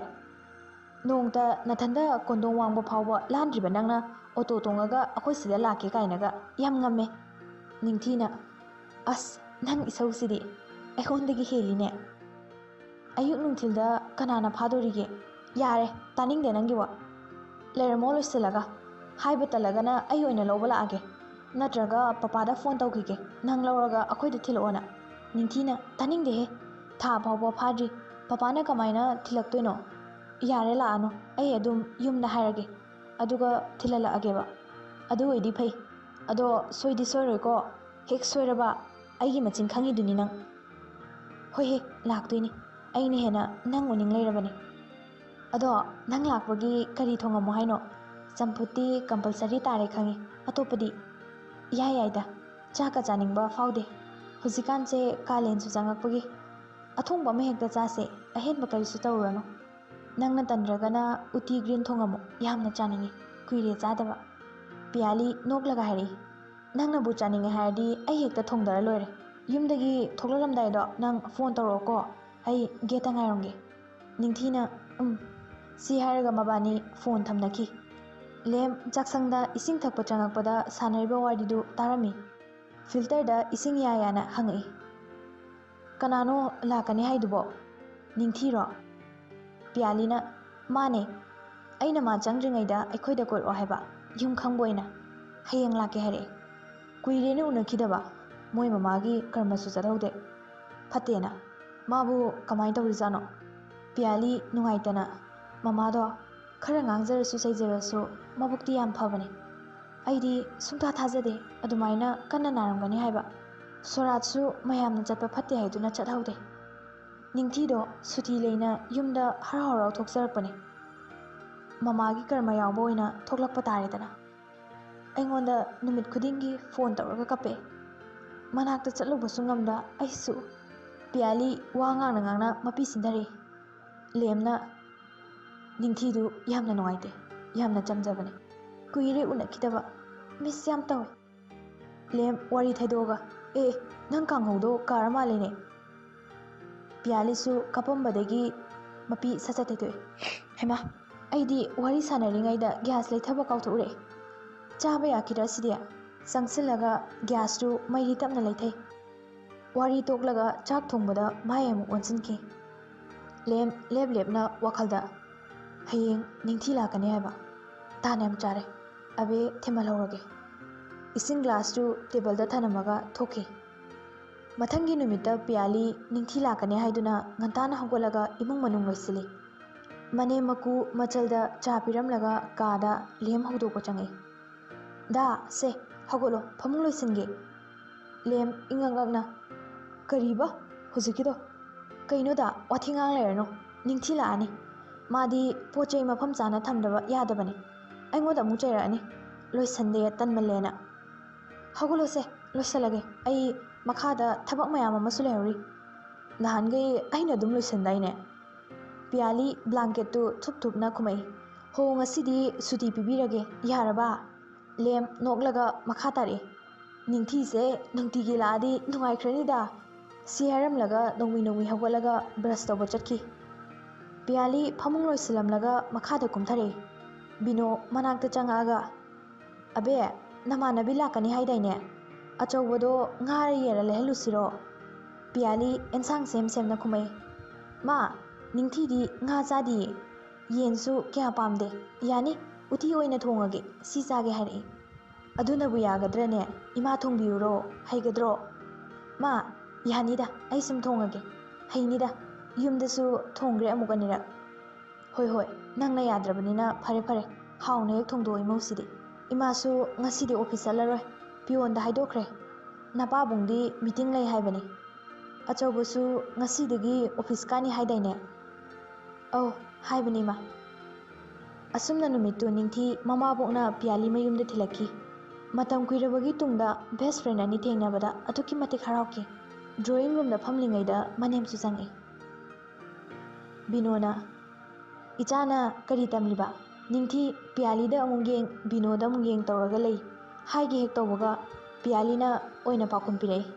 ꯅꯣꯡꯇ ꯅꯊꯟꯗ ꯀꯣꯟꯗꯣꯡ ꯋꯥꯡꯕ ꯐꯥꯎꯕ ꯂꯥꯟꯗ꯭ꯔꯤꯕ ꯅꯪꯅ ꯑꯣꯇꯣ ꯇꯣꯡꯉꯒ ꯑꯩꯈꯣꯏ ꯁꯤꯗ ꯂꯥꯛꯀꯦ ꯀꯥꯏꯅꯒ ꯌꯥꯝ ꯉꯝꯃꯦ꯫" ꯅꯤꯡꯊꯤꯅ, "ꯑꯁ, ꯅꯪ ꯏꯁꯧꯁꯤꯗꯤ ꯑꯩꯉꯣꯟꯗꯒꯤ ꯍꯦꯜꯂꯤꯅꯦ꯫ ꯑꯌꯨꯛ ꯅꯨꯡꯊꯤꯜꯗ ꯀꯅꯥꯅ ꯐꯥꯗꯣꯔꯤꯒꯦ? ꯌꯥꯔꯦ, ꯇꯥꯅꯤꯡꯗꯦ ꯅꯪꯒꯤ ꯋꯥ꯫ ꯂꯩꯔꯝꯃꯣ ꯂꯣꯏꯁꯤꯜꯂꯒ꯫ ꯍꯥꯏꯕ ꯇꯜꯂꯒꯅ ꯑꯩ ꯑꯣꯏꯅ ꯂꯧꯕ ꯂꯥꯛꯑꯒꯦ꯫ ꯅꯠꯇ꯭ꯔꯒ ꯄꯄꯥꯗ ꯐꯣꯟ ꯇꯧꯈꯤꯒꯦ, ꯅꯪ ꯂꯧꯔꯒ ꯑꯩꯈꯣꯏꯗ ꯊꯤꯜꯂꯛꯑꯣꯅ꯫" ꯅꯤꯡꯊꯤꯅ, "ꯇꯥꯅꯤꯡꯗꯦꯍꯦ, ꯊꯥ ꯐꯥꯎꯕ ꯐꯥꯗ꯭ꯔꯤ, ꯄꯄꯥꯅ ꯀꯃꯥꯏꯅ ꯊꯤꯜꯂꯛꯇꯣꯏꯅꯣ? ꯌꯥꯔꯦ, ꯂꯥꯛꯑꯅꯨ, ꯑꯩ ꯑꯗꯨꯝ ꯌꯨꯝꯗ ꯍꯥꯏꯔꯒꯦ, ꯑꯗꯨꯒ ꯊꯤꯜꯍꯜꯂꯛꯑꯒꯦꯕ꯫ ꯑꯗꯨ ꯑꯣꯏꯗꯤ ꯐꯩ꯫ ꯑꯗꯣ ꯁꯣꯏꯗꯤ ꯁꯣꯏꯔꯣꯏꯀꯣ? ꯍꯦꯛ ꯁꯣꯏꯔꯕ ꯑꯩꯒꯤ ꯃꯆꯤꯟ ꯈꯪꯉꯤꯗꯨꯅꯤ ꯅꯪ꯫" "ꯍꯣꯏꯍꯦ, ꯂꯥꯛꯇꯣꯏꯅꯤ꯫ ꯑꯩꯅ ꯍꯦꯟꯅ ꯅꯪ ꯎꯅꯤꯡ ꯂꯩꯔꯕꯅꯤ꯫ ꯑꯗꯣ ꯅꯪ ꯂꯥꯛꯄꯒꯤ ꯀꯔꯤ ꯊꯣꯡꯉꯝꯃꯣ ꯍꯥꯏꯅꯣ? ꯆꯝꯐꯨꯠꯇꯤ ꯀꯝꯄꯜꯁꯔꯤ ꯇꯥꯔꯦ ꯈꯪꯉꯤ꯫ ꯑꯇꯣꯞꯄꯗꯤ?" "ꯏꯌꯥ ꯌꯥꯏꯗ꯫ ꯆꯥꯛꯀ ꯆꯥꯅꯤꯡꯕ ꯐꯥꯎꯗꯦ꯫ ꯍꯧꯖꯤꯛꯀꯥꯟꯁꯦ ꯀꯥꯂꯦꯟꯁꯨ ꯆꯪꯉꯛꯄꯒꯤ꯫ ꯑꯊꯣꯡꯕ ꯑꯃ ꯍꯦꯛꯇ ꯆꯥꯁꯦ꯫ ꯑꯍꯦꯟꯕ ꯀꯔꯤꯁꯨ ꯇꯧꯔꯨꯔꯅꯨ꯫" "ꯅꯪꯅ ꯇꯟꯗ꯭ꯔꯒꯅ ꯎꯇꯤ ꯒ꯭ꯔꯤꯟ ꯊꯣꯡꯉꯝꯃꯣ, ꯌꯥꯝꯅ ꯆꯥꯅꯤꯡꯉꯤ, ꯀꯨꯏꯔꯦ ꯆꯥꯗꯕ"꯫ ꯄꯤꯌꯥꯂꯤ ꯅꯣꯛꯂꯒ ꯍꯥꯏꯔꯛꯏ꯫ "ꯅꯪꯅꯕꯨ ꯆꯥꯅꯤꯡꯉꯦ ꯍꯥꯏꯔꯗꯤ ꯑꯩ ꯍꯦꯛꯇ ꯊꯣꯡꯗꯔ ꯂꯣꯏꯔꯦ꯫ ꯌꯨꯝꯗꯒꯤ ꯊꯣꯛꯂꯛꯂꯝꯗꯥꯏꯗꯣ ꯅꯪ ꯐꯣꯟ ꯇꯧꯔꯛꯑꯣꯀꯣ, ꯑꯩ ꯒꯦꯠꯇ ꯉꯥꯏꯔꯝꯒꯦ"꯫ ꯅꯤꯡꯊꯤꯅ "ꯎꯝ"꯫ ꯁꯤ ꯍꯥꯏꯔꯒ ꯃꯕꯥꯅꯤ ꯐꯣꯟ ꯊꯝꯅꯈꯤ꯫ ꯂꯦꯝ ꯆꯥꯛꯁꯪꯗ ꯏꯁꯤꯡ ꯊꯛꯄ ꯆꯪꯉꯛꯄꯗ ꯁꯥꯟꯅꯔꯤꯕ ꯋꯥꯔꯤꯗꯨ ꯇꯥꯔꯝꯃꯤ꯫ ꯐꯤꯜꯇꯔꯗ ꯏꯁꯤꯡ ꯌꯥ ꯌꯥꯅ ꯍꯪꯉꯛꯏ꯫ "ꯀꯅꯥꯅꯣ ꯂꯥꯛꯀꯅꯤ ꯍꯥꯏꯗꯨꯕꯣ? ꯅꯤꯡꯊꯤꯔꯣ?" ꯄꯤꯌꯥꯂꯤꯅ, "ꯃꯥꯅꯦ꯫ ꯑꯩꯅ ꯃꯥ ꯆꯪꯗ꯭ꯔꯤꯉꯩꯗ ꯑꯩꯈꯣꯏꯗ ꯀꯣꯏꯔꯛꯑꯣ ꯍꯥꯏꯕ, ꯌꯨꯝ ꯈꯪꯕ ꯑꯣꯏꯅ꯫ ꯍꯌꯦꯡ ꯂꯥꯛꯀꯦ ꯍꯥꯏꯔꯛꯑꯦ꯫ ꯀꯨꯏꯔꯦꯅꯦ ꯎꯅꯈꯤꯗꯕ꯫ ꯃꯣꯏ ꯃꯃꯥꯒꯤ ꯀꯔꯃꯁꯨ ꯆꯠꯍꯧꯗꯦ꯫ ꯐꯠꯇꯦꯅ꯫ ꯃꯥꯕꯨ ꯀꯃꯥꯏꯅ ꯇꯧꯔꯤꯖꯥꯠꯅꯣ?" ꯄꯤꯌꯥꯂꯤ ꯅꯨꯡꯉꯥꯏꯇꯅ, "ꯃꯃꯥꯗꯣ ꯈꯔ ꯉꯥꯡꯖꯔꯁꯨ ꯆꯩꯖꯔꯁꯨ ꯃꯕꯨꯛꯇꯤ ꯌꯥꯝ ꯐꯕꯅꯦ꯫ ꯑꯩꯗꯤ ꯁꯨꯡꯊꯥ ꯊꯥꯖꯗꯦ ꯑꯗꯨꯃꯥꯏꯅ ꯀꯟꯅ ꯅꯥꯔꯝꯒꯅꯤ ꯍꯥꯏꯕ꯫ ꯁꯣꯔꯥꯠꯁꯨ ꯃꯌꯥꯝꯅ ꯆꯠꯄ ꯐꯠꯇꯦ ꯍꯥꯏꯗꯨꯅ ꯆꯠꯍꯧꯗꯦ꯫ ꯅꯤꯡꯊꯤꯗꯣ ꯁꯨꯇꯤ ꯂꯩꯅ ꯌꯨꯝꯗ ꯍꯔꯥꯎ ꯍꯔꯥꯎ ꯊꯣꯛꯆꯔꯛꯄꯅꯦ꯫ ꯃꯃꯥꯒꯤ ꯀꯔꯃ ꯌꯥꯎꯕ ꯑꯣꯏꯅ ꯊꯣꯛꯂꯛꯄ ꯇꯥꯔꯦꯗꯅ꯫ ꯑꯩꯉꯣꯟꯗ ꯅꯨꯃꯤꯠ ꯈꯨꯗꯤꯡꯒꯤ ꯐꯣꯟ ꯇꯧꯔꯒ ꯀꯞꯄꯦ꯫ ꯃꯅꯥꯛꯇ ꯆꯠꯂꯨꯕꯁꯨ ꯉꯝꯗ ꯑꯩꯁꯨ"꯫ ꯄꯤꯌꯥꯂꯤ ꯋꯥ ꯉꯥꯡꯅ ꯉꯥꯡꯅ ꯃꯄꯤ ꯁꯤꯟꯊꯔꯛꯏ꯫ ꯂꯦꯝꯅ, "ꯅꯤꯡꯊꯤꯗꯨ ꯌꯥꯝꯅ ꯅꯨꯡꯉꯥꯏꯇꯦ, ꯌꯥꯝꯅ ꯆꯝꯖꯕꯅꯦ꯫ ꯀꯨꯏꯔꯦ ꯎꯅꯈꯤꯗꯕ꯫ ꯃꯤꯁ ꯌꯥꯝ ꯇꯧꯋꯦ"꯫ ꯂꯦꯝ ꯋꯥꯔꯤ ꯊꯩꯗꯣꯛꯑꯒ, "ꯑꯦ, ꯅꯪ ꯀꯥꯡꯍꯧꯗꯣ ꯀꯥꯔ ꯃꯥꯜꯂꯦꯅꯦ"꯫ ꯄꯤꯌꯥꯂꯤꯁꯨ ꯀꯞꯄꯝꯕꯗꯒꯤ ꯃꯄꯤ ꯁꯠ ꯁꯠ ꯊꯩꯗꯣꯛꯑꯦ꯫ "ꯍꯩꯃꯥ, ꯑꯩꯗꯤ ꯋꯥꯔꯤ ꯁꯥꯟꯅꯔꯤꯉꯩꯗ ꯒ꯭ꯌꯥꯁ ꯂꯩꯊꯕ ꯀꯥꯎꯊꯣꯛꯎꯔꯦ꯫ ꯆꯥꯕ ꯌꯥꯈꯤꯗ꯭ꯔꯥ ꯁꯤꯗꯤ?" ꯆꯪꯁꯤꯜꯂꯒ ꯒ꯭ꯌꯥꯁꯇꯨ ꯃꯩꯔꯤ ꯇꯞꯅ ꯂꯩꯊꯩ꯫ ꯋꯥꯔꯤ ꯇꯣꯛꯂꯒ ꯆꯥꯛ ꯊꯣꯡꯕꯗ ꯃꯥꯏ ꯑꯃꯨꯛ ꯑꯣꯟꯁꯤꯟꯈꯤ꯫ ꯂꯦꯝ ꯂꯦꯞ ꯂꯦꯞꯅ ꯋꯥꯈꯜꯗ, "ꯍꯌꯦꯡ ꯅꯤꯡꯊꯤ ꯂꯥꯛꯀꯅꯤ ꯍꯥꯏꯕ꯫ ꯇꯥꯟ ꯌꯥꯝ ꯆꯥꯔꯦ꯫ ꯑꯕꯦ ꯊꯤꯟꯃꯜꯍꯧꯔꯒꯦ"꯫ ꯏꯁꯤꯡ ꯒ꯭ꯂꯥꯁꯇꯨ ꯇꯦꯕꯜꯗ ꯊꯅꯝꯃꯒ ꯊꯣꯛꯈꯤ꯫ ꯃꯊꯪꯒꯤ ꯅꯨꯃꯤꯠꯇ ꯄꯤꯌꯥꯂꯤ ꯅꯤꯡꯊꯤ ꯂꯥꯛꯀꯅꯤ ꯍꯥꯏꯗꯨꯅ ꯉꯟꯇꯥꯅ ꯍꯧꯒꯠꯂꯒ ꯏꯃꯨꯡ ꯃꯅꯨꯡ ꯂꯣꯏꯁꯤꯜꯂꯤ꯫ ꯃꯅꯦꯝ ꯃꯀꯨ ꯃꯆꯜꯗ ꯆꯥ ꯄꯤꯔꯝꯂꯒ ꯀꯥꯗ ꯂꯦꯝ ꯍꯧꯗꯣꯛꯄ ꯆꯪꯉꯛꯏ꯫ "ꯗꯥ, ꯁꯦ, ꯍꯧꯒꯠꯂꯣ, ꯐꯃꯨꯡ ꯂꯣꯏꯁꯤꯟꯒꯦ"꯫ ꯂꯦꯝ ꯏꯉꯛ ꯉꯛꯅ, "ꯀꯔꯤꯕ ꯍꯧꯖꯤꯛꯀꯤꯗꯣ? ꯀꯩꯅꯣꯗ, ꯋꯥꯊꯤ ꯉꯥꯡ ꯂꯩꯔꯅꯨ꯫ ꯅꯤꯡꯊꯤ ꯂꯥꯛꯑꯅꯤ꯫ ꯃꯥꯗꯤ ꯄꯣꯠ ꯆꯩ ꯃꯐꯝ ꯆꯥꯅ ꯊꯝꯗꯕ ꯌꯥꯗꯕꯅꯤ꯫ ꯑꯩꯉꯣꯟꯗ ꯑꯃꯨꯛ ꯆꯩꯔꯛꯑꯅꯤ꯫ ꯂꯣꯏꯁꯟꯗꯦ, ꯇꯟꯃꯜꯂꯦꯅ꯫ ꯍꯧꯒꯠꯂꯣꯁꯦ, ꯂꯣꯏꯁꯜꯂꯒꯦ꯫ ꯑꯩ ꯃꯈꯥꯗ ꯊꯕꯛ ꯃꯌꯥꯝ ꯑꯃꯁꯨ ꯂꯩꯍꯧꯔꯤ꯫ ꯅꯍꯥꯟꯈꯩ ꯑꯩꯅ ꯑꯗꯨꯝ ꯂꯣꯏꯁꯟꯗꯥꯏꯅꯦ?" ꯄꯤꯌꯥꯂꯤ ꯕ꯭ꯂꯥꯡꯀꯦꯠꯇꯨ ꯊꯨꯞ ꯊꯨꯞꯅ ꯈꯨꯝꯃꯛꯏ꯫ "ꯍꯣ, ꯉꯁꯤꯗꯤ ꯁꯨꯇꯤ ꯄꯤꯕꯤꯔꯒꯦ, ꯌꯥꯔꯕ?" ꯂꯦꯝ ꯅꯣꯛꯂꯒ ꯃꯈꯥ ꯇꯥꯔꯛꯏ꯫ "ꯅꯤꯡꯊꯤꯁꯦ ꯅꯨꯡꯇꯤꯒꯤ ꯂꯥꯛꯑꯗꯤ ꯅꯨꯡꯉꯥꯏꯈ꯭ꯔꯅꯤꯗ," ꯁꯤ ꯍꯥꯏꯔꯝꯂꯒ ꯅꯣꯡꯃꯤ ꯅꯣꯡꯃꯤ ꯍꯧꯒꯠꯂꯒ ꯕ꯭ꯔꯁ ꯇꯧꯕ ꯆꯠꯈꯤ꯫ ꯄꯤꯌꯥꯂꯤ ꯐꯃꯨꯡ ꯂꯣꯏꯁꯤꯜꯂꯝꯂꯒ ꯃꯈꯥꯗ ꯀꯨꯝꯊꯔꯛꯏ꯫ ꯕꯤꯅꯣ ꯃꯅꯥꯛꯇ ꯆꯪꯉꯛꯑꯒ, "ꯑꯕꯦ, ꯅꯃꯥꯟꯅꯕꯤ ꯂꯥꯛꯀꯅꯤ ꯍꯥꯏꯗꯥꯏꯅꯦ? ꯑꯆꯧꯕꯗꯣ ꯉꯥꯔ ꯌꯦꯔ ꯂꯩꯍꯜꯂꯨꯁꯤꯔꯣ?" ꯄꯤꯌꯥꯂꯤ ꯑꯦꯟꯁꯥꯡ ꯁꯦꯝ ꯁꯦꯝꯅ ꯈꯨꯝꯃꯛꯏ꯫ "ꯃꯥ, ꯅꯤꯡꯊꯤꯗꯤ ꯉꯥ ꯆꯥꯗꯤꯌꯦ꯫ ꯌꯦꯟꯁꯨ ꯀꯌꯥ ꯄꯥꯝꯗꯦ꯫ ꯌꯥꯅꯤ, ꯎꯇꯤ ꯑꯣꯏꯅ ꯊꯣꯡꯉꯒꯦ, ꯁꯤ ꯆꯥꯒꯦ ꯍꯥꯏꯔꯛꯏ꯫ ꯑꯗꯨꯅꯕꯨ ꯌꯥꯒꯗ꯭ꯔꯅꯦ? ꯏꯃꯥ ꯊꯣꯡꯕꯤꯌꯨꯔꯣ? ꯍꯩꯒꯗ꯭ꯔꯣ?" "ꯃꯥ, ꯌꯥꯅꯤꯗ, ꯑꯩ ꯁꯨꯝ ꯊꯣꯡꯉꯒꯦ꯫ ꯍꯩꯅꯤꯗ, ꯌꯨꯝꯗꯁꯨ ꯊꯣꯡꯈ꯭ꯔꯦ ꯑꯃꯨꯛ ꯑꯅꯤꯔꯛ꯫" "ꯍꯣꯏ, ꯍꯣꯏ, ꯅꯪꯅ ꯌꯥꯗ꯭ꯔꯕꯅꯤꯅ ꯐꯔꯦ, ꯐꯔꯦ꯫ ꯍꯥꯎꯅ ꯍꯦꯛ ꯊꯣꯡꯗꯣꯛꯑꯣ ꯏꯃꯧꯁꯤꯗꯤ꯫ ꯏꯃꯥꯁꯨ ꯉꯁꯤꯗꯤ ꯑꯣꯐꯤꯁ ꯆꯠꯂꯔꯣꯏ, ꯄꯤꯌꯣꯟꯗ ꯍꯥꯏꯗꯣꯛꯈ꯭ꯔꯦ꯫ ꯅꯄꯥꯕꯨꯡꯗꯤ ꯃꯤꯇꯤꯡ ꯂꯩ ꯍꯥꯏꯕꯅꯤ꯫ ꯑꯆꯧꯕꯁꯨ ꯉꯁꯤꯗꯒꯤ ꯑꯣꯐꯤꯁ ꯀꯥꯅꯤ ꯍꯥꯏꯗꯥꯏꯅꯦ?" "ꯑꯧ, ꯍꯥꯏꯕꯅꯤ ꯏꯃꯥ꯫" ꯑꯁꯨꯝꯅ ꯅꯨꯃꯤꯠꯇꯨ ꯅꯤꯡꯊꯤ ꯃꯃꯥꯕꯣꯛꯅ ꯄꯤꯌꯥꯂꯤ ꯃꯌꯨꯝꯗ ꯊꯤꯜꯂꯛꯈꯤ꯫ ꯃꯇꯝ ꯀꯨꯏꯔꯕꯒꯤ ꯇꯨꯡꯗ ꯕꯦꯁ ꯐ꯭ꯔꯦꯟ ꯑꯅꯤ ꯊꯦꯡꯅꯕꯗ ꯑꯗꯨꯛꯀꯤ ꯃꯇꯤꯛ ꯍꯔꯥꯎꯈꯤ꯫ ꯗ꯭ꯔꯣꯌꯤꯡ ꯔꯨꯝꯗ ꯐꯝꯂꯤꯉꯩꯗ ꯃꯅꯦꯝꯁꯨ ꯆꯪꯉꯛꯏ꯫ ꯕꯤꯅꯣꯅ, "ꯏꯆꯥꯅ ꯀꯔꯤ ꯇꯝꯂꯤꯕ?" ꯅꯤꯡꯊꯤ ꯄꯤꯌꯥꯂꯤꯗ ꯑꯃꯨꯛ ꯌꯦꯡ, ꯕꯤꯅꯣꯗ ꯑꯃꯨꯛ ꯌꯦꯡ ꯇꯧꯔꯒ ꯂꯩ꯫ ꯍꯥꯏꯒꯦ ꯍꯦꯛ ꯇꯧꯕꯒ ꯄꯤꯌꯥꯂꯤꯅ ꯑꯣꯏꯅ ꯄꯥꯎꯈꯨꯝ ꯄꯤꯔꯛꯏ꯫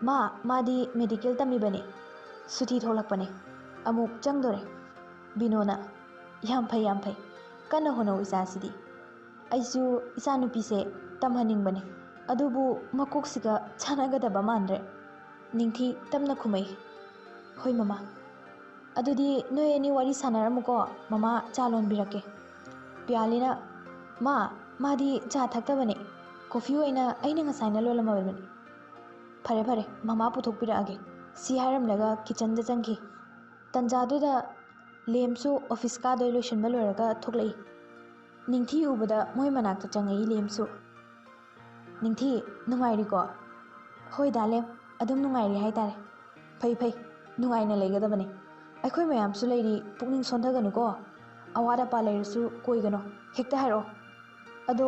"ꯃꯥ, ꯃꯥꯗꯤ ꯃꯦꯗꯤꯀꯦꯜ ꯇꯝꯃꯤꯕꯅꯤ꯫ ꯁꯨꯇꯤ ꯊꯣꯛꯂꯛꯄꯅꯦ꯫ ꯑꯃꯨꯛ ꯆꯪꯗꯣꯔꯦ꯫" ꯕꯤꯅꯣꯅ, "ꯌꯥꯝ ꯐꯩ, ꯌꯥꯝ ꯐꯩ꯫ ꯀꯟꯅ ꯍꯣꯠꯅꯧ ꯏꯆꯥꯁꯤꯗꯤ꯫ ꯑꯩꯁꯨ ꯏꯆꯥꯅꯨꯄꯤꯁꯦ ꯇꯝꯍꯟꯅꯤꯡꯕꯅꯦ, ꯑꯗꯨꯕꯨ ꯃꯀꯣꯛꯁꯤꯒ ꯆꯥꯟꯅꯒꯗꯕ ꯃꯥꯟꯗ꯭ꯔꯦ꯫" ꯅꯤꯡꯊꯤ ꯇꯞꯅ ꯈꯨꯝꯃꯛꯏ, "ꯍꯣꯏ ꯃꯃꯥ꯫ ꯑꯗꯨꯗꯤ ꯅꯣꯏ ꯑꯅꯤ ꯋꯥꯔꯤ ꯁꯥꯟꯅꯔꯝꯃꯨꯀꯣ, ꯃꯃꯥ ꯆꯥ ꯂꯣꯟꯕꯤꯔꯛꯀꯦ꯫" ꯄꯤꯌꯥꯂꯤꯅ, "ꯃꯥ, ꯃꯥꯗꯤ ꯆꯥ ꯊꯛꯇꯕꯅꯦ, ꯀꯣꯐꯤ ꯑꯣꯏꯅ ꯑꯩꯅ ꯉꯁꯥꯏꯅ ꯂꯣꯜꯂꯝꯃꯕꯅꯤ꯫" "ꯐꯔꯦ, ꯐꯔꯦ, ꯃꯃꯥ ꯄꯨꯊꯣꯛꯄꯤꯔꯛꯑꯒꯦ꯫" ꯁꯤ ꯍꯥꯏꯔꯝꯂꯒ ꯀꯤꯆꯟꯗ ꯆꯪꯈꯤ꯫ ꯇꯟꯖꯥꯗꯨꯗ ꯂꯦꯝꯁꯨ ꯑꯣꯐꯤꯁ ꯀꯥꯗꯣꯏ ꯂꯣꯏꯁꯤꯟꯕ ꯂꯣꯏꯔꯒ ꯊꯣꯛꯂꯛꯏ꯫ ꯅꯤꯡꯊꯤ ꯎꯕꯗ ꯃꯣꯏ ꯃꯅꯥꯛꯇ ꯆꯪꯉꯛꯏ ꯂꯦꯝꯁꯨ꯫ "ꯅꯤꯡꯊꯤ, ꯅꯨꯡꯉꯥꯏꯔꯤꯀꯣ?" "ꯍꯣꯏ ꯗꯥ ꯂꯦꯝ, ꯑꯗꯨꯝ ꯅꯨꯡꯉꯥꯏꯔꯤ ꯍꯥꯏꯇꯥꯔꯦ꯫" "ꯐꯩ, ꯐꯩ, ꯅꯨꯡꯉꯥꯏꯅ ꯂꯩꯒꯗꯕꯅꯤ꯫ ꯑꯩꯈꯣꯏ ꯃꯌꯥꯝꯁꯨ ꯂꯩꯔꯤ, ꯄꯨꯛꯅꯤꯡ ꯁꯣꯟꯊꯒꯅꯨꯀꯣ꯫ ꯑꯋꯥꯠ ꯑꯄꯥ ꯂꯩꯔꯁꯨ ꯀꯣꯏꯒꯅꯣ, ꯍꯦꯛꯇ ꯍꯥꯏꯔꯛꯑꯣ꯫ ꯑꯗꯣ,"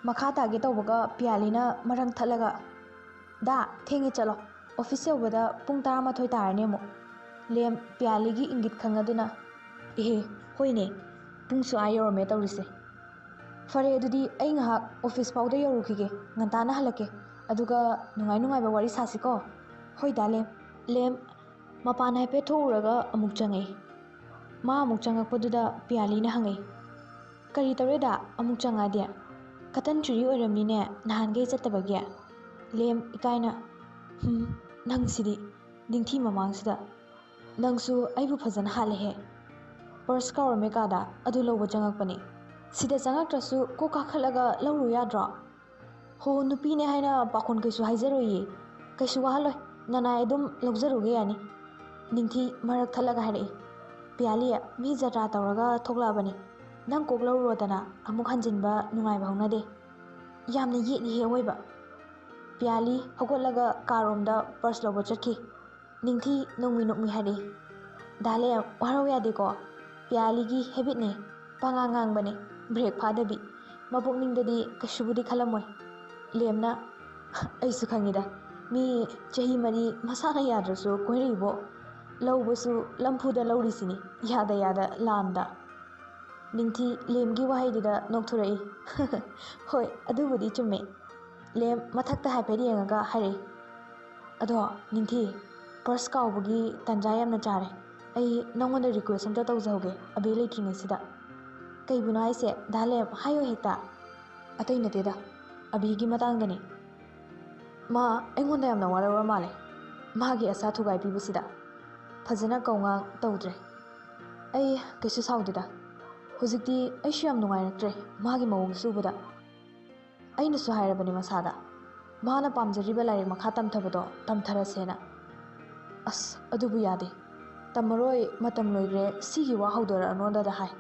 ꯃꯈꯥ ꯇꯥꯒꯦ ꯇꯧꯕꯒ ꯄꯤꯌꯥꯂꯤꯅ ꯃꯔꯪ ꯊꯠꯂꯒ, "ꯗꯥ, ꯊꯦꯡꯉꯦ, ꯆꯠꯂꯣ꯫ ꯑꯣꯐꯤꯁ ꯌꯧꯕꯗ ꯄꯨꯡ ꯇꯔꯥꯃꯥꯊꯣꯏ ꯇꯥꯔꯅꯤ ꯑꯃꯨꯛ꯫" ꯂꯦꯝ ꯄꯤꯌꯥꯂꯤꯒꯤ ꯏꯪꯒꯤꯠ ꯈꯪꯉꯗꯨꯅ, "ꯏꯍꯦ, ꯍꯣꯏꯅꯦ, ꯄꯨꯡꯁꯨ ꯑꯥ ꯌꯧꯔꯝꯃꯦ ꯇꯧꯔꯤꯁꯦ꯫ ꯐꯔꯦ, ꯑꯗꯨꯗꯤ ꯑꯩ ꯉꯥꯏꯍꯥꯛ ꯑꯣꯐꯤꯁ ꯐꯥꯎꯗ ꯌꯧꯔꯨꯈꯤꯒꯦ, ꯉꯟꯇꯥꯅ ꯍꯜꯂꯛꯀꯦ, ꯑꯗꯨꯒ ꯅꯨꯡꯉꯥꯏ ꯅꯨꯡꯉꯥꯏꯕ ꯋꯥꯔꯤ ꯁꯥꯁꯤꯀꯣ꯫" "ꯍꯣꯏ ꯗꯥ ꯂꯦꯝ꯫" ꯂꯦꯝ ꯃꯄꯥꯟ ꯍꯥꯏꯐꯦꯠ ꯊꯣꯛꯎꯔꯒ ꯑꯃꯨꯛ ꯆꯪꯉꯛꯏ꯫ ꯃꯥ ꯑꯃꯨꯛ ꯆꯪꯉꯛꯄꯗꯨꯗ ꯄꯤꯌꯥꯂꯤꯅ ꯍꯪꯉꯛꯏ, "ꯀꯔꯤ ꯇꯧꯔꯦꯗ ꯑꯃꯨꯛ ꯆꯪꯉꯛꯑꯗꯤ? ꯀꯇꯟ ꯆꯨꯔꯤ ꯑꯣꯏꯔꯝꯅꯤꯅꯦ ꯅꯍꯥꯟꯈꯩ ꯆꯠꯇꯕꯒꯤ?" ꯂꯦꯝ ꯏꯀꯥꯏꯅ, "ꯍꯨꯝ, ꯅꯪꯁꯤꯗꯤ, ꯅꯤꯡꯊꯤ ꯃꯃꯥꯡꯁꯤꯗ꯫ ꯅꯪꯁꯨ ꯑꯩꯕꯨ ꯐꯖꯅ ꯍꯥꯠꯂꯦꯍꯦ꯫ ꯄꯔꯁ ꯀꯥꯎꯔꯝꯃꯦ ꯀꯥꯗ, ꯑꯗꯨ ꯂꯧꯕ ꯆꯪꯉꯛꯄꯅꯤ꯫ ꯁꯤꯗ ꯆꯪꯉꯛꯇ꯭ꯔꯁꯨ ꯀꯣꯛ ꯀꯥꯈꯠꯂꯒ ꯂꯧꯔꯨ ꯌꯥꯗ꯭ꯔꯣ? ꯍꯣ, ꯅꯨꯄꯤꯅꯦ ꯍꯥꯏꯅ ꯄꯥꯈꯣꯟ ꯀꯩꯁꯨ ꯍꯥꯏꯖꯔꯣꯏꯌꯦ꯫ ꯀꯩꯁꯨ ꯋꯥꯍꯜꯂꯣꯏ, ꯅꯅꯥꯏ ꯑꯗꯨꯝ ꯂꯧꯖꯔꯨꯒꯦ ꯌꯥꯅꯤ꯫" ꯅꯤꯡꯊꯤ ꯃꯔꯛ ꯊꯠꯂꯒ ꯍꯥꯏꯔꯛꯏ, "ꯄꯤꯌꯥꯂꯤ, ꯃꯤ ꯖꯇ꯭ꯔꯥ ꯇꯧꯔꯒ ꯊꯣꯛꯂꯛꯑꯕꯅꯤ꯫ ꯅꯪ ꯀꯣꯛ ꯂꯧꯔꯨꯔꯣꯗꯅ, ꯑꯃꯨꯛ ꯍꯟꯖꯤꯟꯕ ꯅꯨꯡꯉꯥꯏꯕ ꯍꯧꯅꯗꯦ꯫" ꯌꯥꯝꯅ ꯌꯦꯠꯂꯤꯍꯦ ꯑꯋꯣꯏꯕ꯫ ꯄꯤꯌꯥꯂꯤ ꯍꯧꯒꯠꯂꯒ ꯀꯥꯔꯣꯝꯗ ꯄꯔꯁ ꯂꯧꯕ ꯆꯠꯈꯤ꯫ ꯅꯤꯡꯊꯤ ꯅꯣꯡꯃꯤ ꯅꯣꯡꯃꯤ ꯍꯥꯏꯔꯛꯏ, "ꯗꯥ ꯂꯦꯝ, ꯋꯥꯔꯧ ꯌꯥꯗꯦꯀꯣ꯫ ꯄꯤꯌꯥꯂꯤꯒꯤ ꯍꯦꯕꯤꯠꯅꯦ꯫ ꯄꯉꯥꯡ ꯉꯥꯡꯕꯅꯦ, ꯕ꯭ꯔꯦꯛ ꯐꯥꯗꯕꯤ꯫ ꯃꯄꯨꯛꯅꯤꯡꯗꯗꯤ ꯀꯩꯁꯨꯕꯨꯗꯤ ꯈꯜꯂꯝꯃꯣꯏ꯫" ꯂꯦꯝꯅ, "ꯑꯩꯁꯨ ꯈꯪꯉꯤꯗ꯫ ꯃꯤ ꯆꯍꯤ ꯃꯔꯤ ꯃꯁꯥꯅ ꯌꯥꯗ꯭ꯔꯁꯨ ꯀꯣꯏꯔꯛꯏꯕꯣ꯫ ꯂꯧꯕꯁꯨ ꯂꯝꯐꯨꯗ ꯂꯧꯔꯤꯁꯤꯅꯤ, ꯌꯥꯗ ꯌꯥꯗ ꯂꯥꯟꯗ꯫" ꯅꯤꯡꯊꯤ ꯂꯦꯝꯒꯤ ꯋꯥꯍꯩꯗꯨꯗ ꯅꯣꯛꯊꯣꯔꯛꯏ꯫ "ꯍꯣꯏ, ꯑꯗꯨꯕꯨꯗꯤ ꯆꯨꯝꯃꯦ꯫" ꯂꯦꯝ ꯃꯊꯛꯇ ꯍꯥꯏꯐꯦꯠ ꯌꯦꯡꯉꯒ ꯍꯥꯏꯔꯛꯏ, "ꯑꯗꯣ ꯅꯤꯡꯊꯤ, ꯄꯔꯁ ꯀꯥꯎꯕꯒꯤ ꯇꯟꯖꯥ ꯌꯥꯝꯅ ꯆꯥꯔꯦ꯫ ꯑꯩ ꯅꯉꯣꯟꯗ ꯔꯤꯀ꯭ꯋꯦꯁ ꯑꯝꯇ ꯇꯧꯖꯍꯧꯒꯦ, ꯑꯕꯤ ꯂꯩꯇ꯭ꯔꯤꯉꯩꯁꯤꯗ꯫" "ꯀꯩꯕꯨꯅꯣ ꯍꯥꯏꯁꯦ, ꯗꯥ ꯂꯦꯝ? ꯍꯥꯏꯌꯣ ꯍꯦꯛꯇ꯫" "ꯑꯇꯩ ꯅꯠꯇꯦꯗ, ꯑꯕꯤꯒꯤ ꯃꯇꯥꯡꯗꯅꯤ꯫ ꯃꯥ ꯑꯩꯉꯣꯟꯗ ꯌꯥꯝꯅ ꯋꯥꯔꯧꯔ ꯃꯥꯜꯂꯦ, ꯃꯥꯒꯤ ꯑꯁꯥ ꯊꯨꯒꯥꯏꯕꯤꯕꯁꯤꯗ꯫ ꯐꯖꯅ ꯀꯧꯉꯥꯡ ꯇꯧꯗ꯭ꯔꯦ꯫ ꯑꯩ ꯀꯩꯁꯨ ꯁꯥꯎꯗꯦꯗ꯫ ꯍꯧꯖꯤꯛꯇꯤ ꯑꯩꯁꯨ ꯌꯥꯝ ꯅꯨꯡꯉꯥꯏꯔꯛꯇ꯭ꯔꯦ ꯃꯥꯒꯤ ꯃꯑꯣꯡꯁꯦ ꯎꯕꯗ꯫ ꯑꯩꯅꯁꯨ ꯍꯥꯏꯔꯕꯅꯦ ꯃꯁꯥꯗ, ꯃꯥꯅ ꯄꯥꯝꯖꯔꯤꯕ ꯂꯥꯏꯔꯤꯛ ꯃꯈꯥ ꯇꯝꯊꯕꯗꯣ ꯇꯝꯊꯔꯁꯦꯅ꯫ ꯑꯁ, ꯑꯗꯨꯕꯨ ꯌꯥꯗꯦ꯫ ꯇꯝꯃꯔꯣꯏ, ꯃꯇꯝ ꯂꯣꯏꯈ꯭ꯔꯦ, ꯁꯤꯒꯤ ꯋꯥ ꯍꯧꯗꯣꯔꯛꯑꯅꯣꯗꯗ ꯍꯥꯏ꯫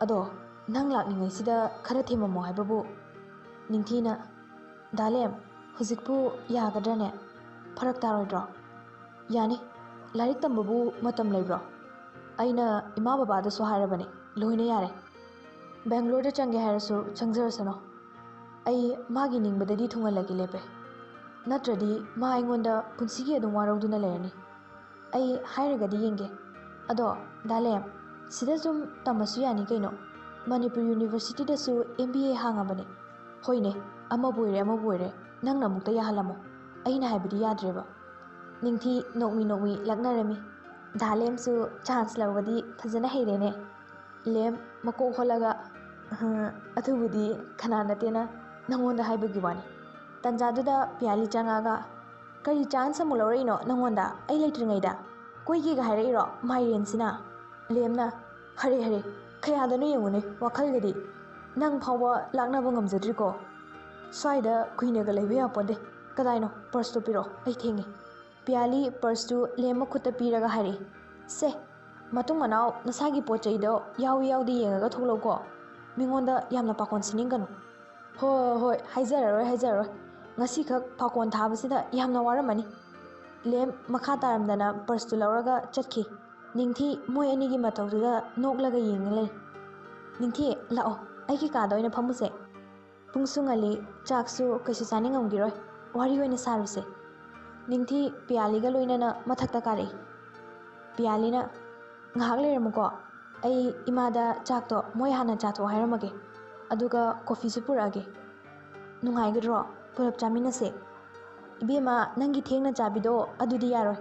ꯑꯗꯣ ꯅꯪ ꯂꯥꯛꯂꯤꯉꯩꯁꯤꯗ ꯈꯔ ꯊꯦꯝꯃꯝꯃꯣ ꯍꯥꯏꯕꯕꯨ꯫ ꯅꯤꯡꯊꯤꯅ, "ꯗꯥ ꯂꯦꯝ, ꯍꯧꯖꯤꯛꯄꯨ ꯌꯥꯒꯗ꯭ꯔꯅꯦ? ꯐꯔꯛ ꯇꯥꯔꯣꯏꯗ꯭ꯔꯣ?" "ꯌꯥꯅꯤ꯫ ꯂꯥꯏꯔꯤꯛ ꯇꯝꯕꯕꯨ ꯃꯇꯝ ꯂꯩꯕ꯭ꯔꯣ? ꯑꯩꯅ ꯏꯃꯥ ꯕꯕꯥꯗꯁꯨ ꯍꯥꯏꯔꯕꯅꯦ, ꯂꯣꯏꯅ ꯌꯥꯔꯦ꯫ ꯕꯦꯡꯒ꯭ꯂꯣꯔꯗ ꯆꯪꯒꯦ ꯍꯥꯏꯔꯁꯨ ꯆꯪꯖꯔꯁꯅꯨ꯫ ꯑꯩ ꯃꯥꯒꯤ ꯅꯤꯡꯕꯗꯗꯤ ꯊꯨꯡꯍꯜꯂꯒꯦ ꯂꯦꯞꯄꯦ꯫ ꯅꯠꯇ꯭ꯔꯗꯤ ꯃꯥ ꯑꯩꯉꯣꯟꯗ ꯄꯨꯟꯁꯤꯒꯤ ꯑꯗꯨꯝ ꯋꯥꯔꯧꯗꯨꯅ ꯂꯩꯔꯅꯤ꯫" ꯑꯩ ꯍꯥꯏꯔꯒꯗꯤ ꯌꯦꯡꯒꯦ꯫ ꯑꯗꯣ ꯗꯥ ꯂꯦꯝ, ꯁꯤꯗ ꯁꯨꯝ ꯇꯝꯃꯁꯨ ꯌꯥꯅꯤ ꯀꯩꯅꯣ꯫ ꯃꯅꯤꯄꯨꯔ ꯌꯨꯅꯤꯚꯔꯁꯤꯇꯤꯗꯁꯨ ꯑꯦꯝ ꯕꯤ ꯑꯦ ꯍꯥꯡꯉꯕꯅꯦ꯫ ꯍꯣꯏꯅꯦ, ꯑꯃꯕꯨ ꯑꯣꯏꯔꯦ ꯑꯃꯕꯨ ꯑꯣꯏꯔꯦ, ꯅꯪꯅ ꯑꯃꯨꯛꯇ ꯌꯥꯍꯜꯂꯝꯃꯣ꯫ ꯑꯩꯅ ꯍꯥꯏꯕꯗꯤ ꯌꯥꯗ꯭ꯔꯦꯕ꯫ ꯅꯤꯡꯊꯤ ꯅꯣꯛꯃꯤ ꯅꯣꯛꯃꯤ ꯂꯛꯅꯔꯝꯃꯤ꯫ ꯗꯥ ꯂꯦꯝꯁꯨ ꯆꯥꯟꯁ ꯂꯧꯕꯗꯤ ꯐꯖꯅ ꯍꯩꯔꯦꯅꯦ꯫ ꯂꯦꯝ ꯃꯀꯣꯛ ꯍꯣꯜꯂꯒ, "ꯑꯍ, ꯑꯗꯨꯕꯨꯗꯤ ꯀꯅꯥ ꯅꯠꯇꯦꯅ ꯅꯪꯉꯣꯟꯗ ꯍꯥꯏꯕꯒꯤ ꯋꯥꯅꯤ꯫" ꯇꯟꯖꯥꯗꯨꯗ ꯄꯤꯌꯥꯂꯤ ꯆꯪꯉꯛꯑꯒ, "ꯀꯔꯤ ꯆꯥꯟꯁ ꯑꯃꯨꯛ ꯂꯧꯔꯛꯏꯅꯣ ꯅꯪꯉꯣꯟꯗ, ꯑꯩ ꯂꯩꯇ꯭ꯔꯤꯉꯩꯗ? ꯀꯣꯏꯒꯦꯒ ꯍꯥꯏꯔꯛꯏꯔꯣ ꯃꯥꯏꯔꯦꯟꯁꯤꯅ?" ꯂꯦꯝꯅ, "ꯍꯔꯦ ꯍꯔꯦ, ꯀꯌꯥꯗꯅꯣ ꯌꯦꯡꯉꯨꯅꯦ ꯋꯥꯈꯜꯒꯗꯤ꯫ ꯅꯪ ꯐꯥꯎꯕ ꯂꯥꯛꯅꯕ ꯉꯝꯖꯗ꯭ꯔꯤꯀꯣ꯫ ꯁ꯭ꯋꯥꯏꯗ ꯀꯨꯏꯅꯒ ꯂꯩꯕ ꯌꯥꯄꯣꯟꯇꯦ꯫ ꯀꯗꯥꯏꯅꯣ? ꯄꯔꯁꯇꯣ ꯄꯤꯔꯛꯑꯣ, ꯑꯩ ꯊꯦꯡꯉꯦ꯫" ꯄꯤꯌꯥꯂꯤ ꯄꯔꯁꯇꯨ ꯂꯦꯝ ꯃꯈꯨꯠꯇ ꯄꯤꯔꯒ ꯍꯥꯏꯔꯛꯏ, "ꯁꯦ, ꯃꯇꯨꯡ ꯃꯅꯥꯎ ꯅꯁꯥꯒꯤ ꯄꯣꯠ ꯆꯩꯗꯣ ꯌꯥꯎꯏ ꯌꯥꯎꯗꯦ ꯌꯦꯡꯉꯒ ꯊꯣꯛꯂꯛꯎꯀꯣ꯫ ꯃꯤꯉꯣꯟꯗ ꯌꯥꯝꯅ ꯄꯥꯈꯣꯟ ꯁꯤꯅꯤꯡꯒꯅꯨ꯫" "ꯍꯣꯏ, ꯍꯣꯏ, ꯍꯣꯏ, ꯍꯥꯏꯖꯔꯔꯣꯏ, ꯍꯥꯏꯖꯔꯔꯣꯏ꯫ ꯉꯁꯤꯈꯛ ꯄꯥꯈꯣꯟ ꯊꯥꯕꯁꯤꯗ ꯌꯥꯝꯅ ꯋꯥꯔꯝꯃꯅꯤ꯫" ꯂꯦꯝ ꯃꯈꯥ ꯇꯥꯔꯝꯗꯅ ꯄꯔꯁꯇꯨ ꯂꯧꯔꯒ ꯆꯠꯈꯤ꯫ ꯅꯤꯡꯊꯤ ꯃꯣꯏ ꯑꯅꯤꯒꯤ ꯃꯇꯧꯗꯨꯗ ꯅꯣꯛꯂꯒ ꯌꯦꯡꯉ ꯂꯩ꯫ "ꯅꯤꯡꯊꯤ, ꯂꯥꯛꯑꯣ, ꯑꯩꯒꯤ ꯀꯥꯗ ꯑꯣꯏꯅ ꯐꯝꯃꯨꯁꯦ꯫ ꯄꯨꯡꯁꯨ ꯉꯜꯂꯤ, ꯆꯥꯛꯁꯨ ꯀꯩꯁꯨ ꯆꯥꯅꯤꯡꯉꯝꯈꯤꯔꯣꯏ꯫ ꯋꯥꯔꯤ ꯑꯣꯏꯅ ꯁꯥꯔꯨꯁꯦ꯫" ꯅꯤꯡꯊꯤ ꯄꯤꯌꯥꯂꯤꯒ ꯂꯣꯏꯅꯅ ꯃꯊꯛꯇ ꯀꯥꯔꯛꯏ꯫ ꯄꯤꯌꯥꯂꯤꯅ, "ꯉꯥꯏꯍꯥꯛ ꯂꯩꯔꯝꯃꯨꯀꯣ, ꯑꯩ ꯏꯃꯥꯗ ꯆꯥꯛꯇꯣ ꯃꯣꯏ ꯍꯥꯟꯅ ꯆꯥꯊꯣꯛ ꯍꯥꯏꯔꯝꯃꯒꯦ, ꯑꯗꯨꯒ ꯀꯣꯐꯤꯁꯨ ꯄꯨꯔꯛꯑꯒꯦ꯫ ꯅꯨꯡꯉꯥꯏꯒꯗ꯭ꯔꯣ? ꯄꯨꯂꯞ ꯆꯥꯃꯤꯟꯅꯁꯦ꯫" "ꯏꯕꯦꯝꯃ, ꯅꯪꯒꯤ ꯊꯦꯡꯅ ꯆꯥꯕꯤꯗꯣ ꯑꯗꯨꯗꯤ ꯌꯥꯔꯣꯏ꯫"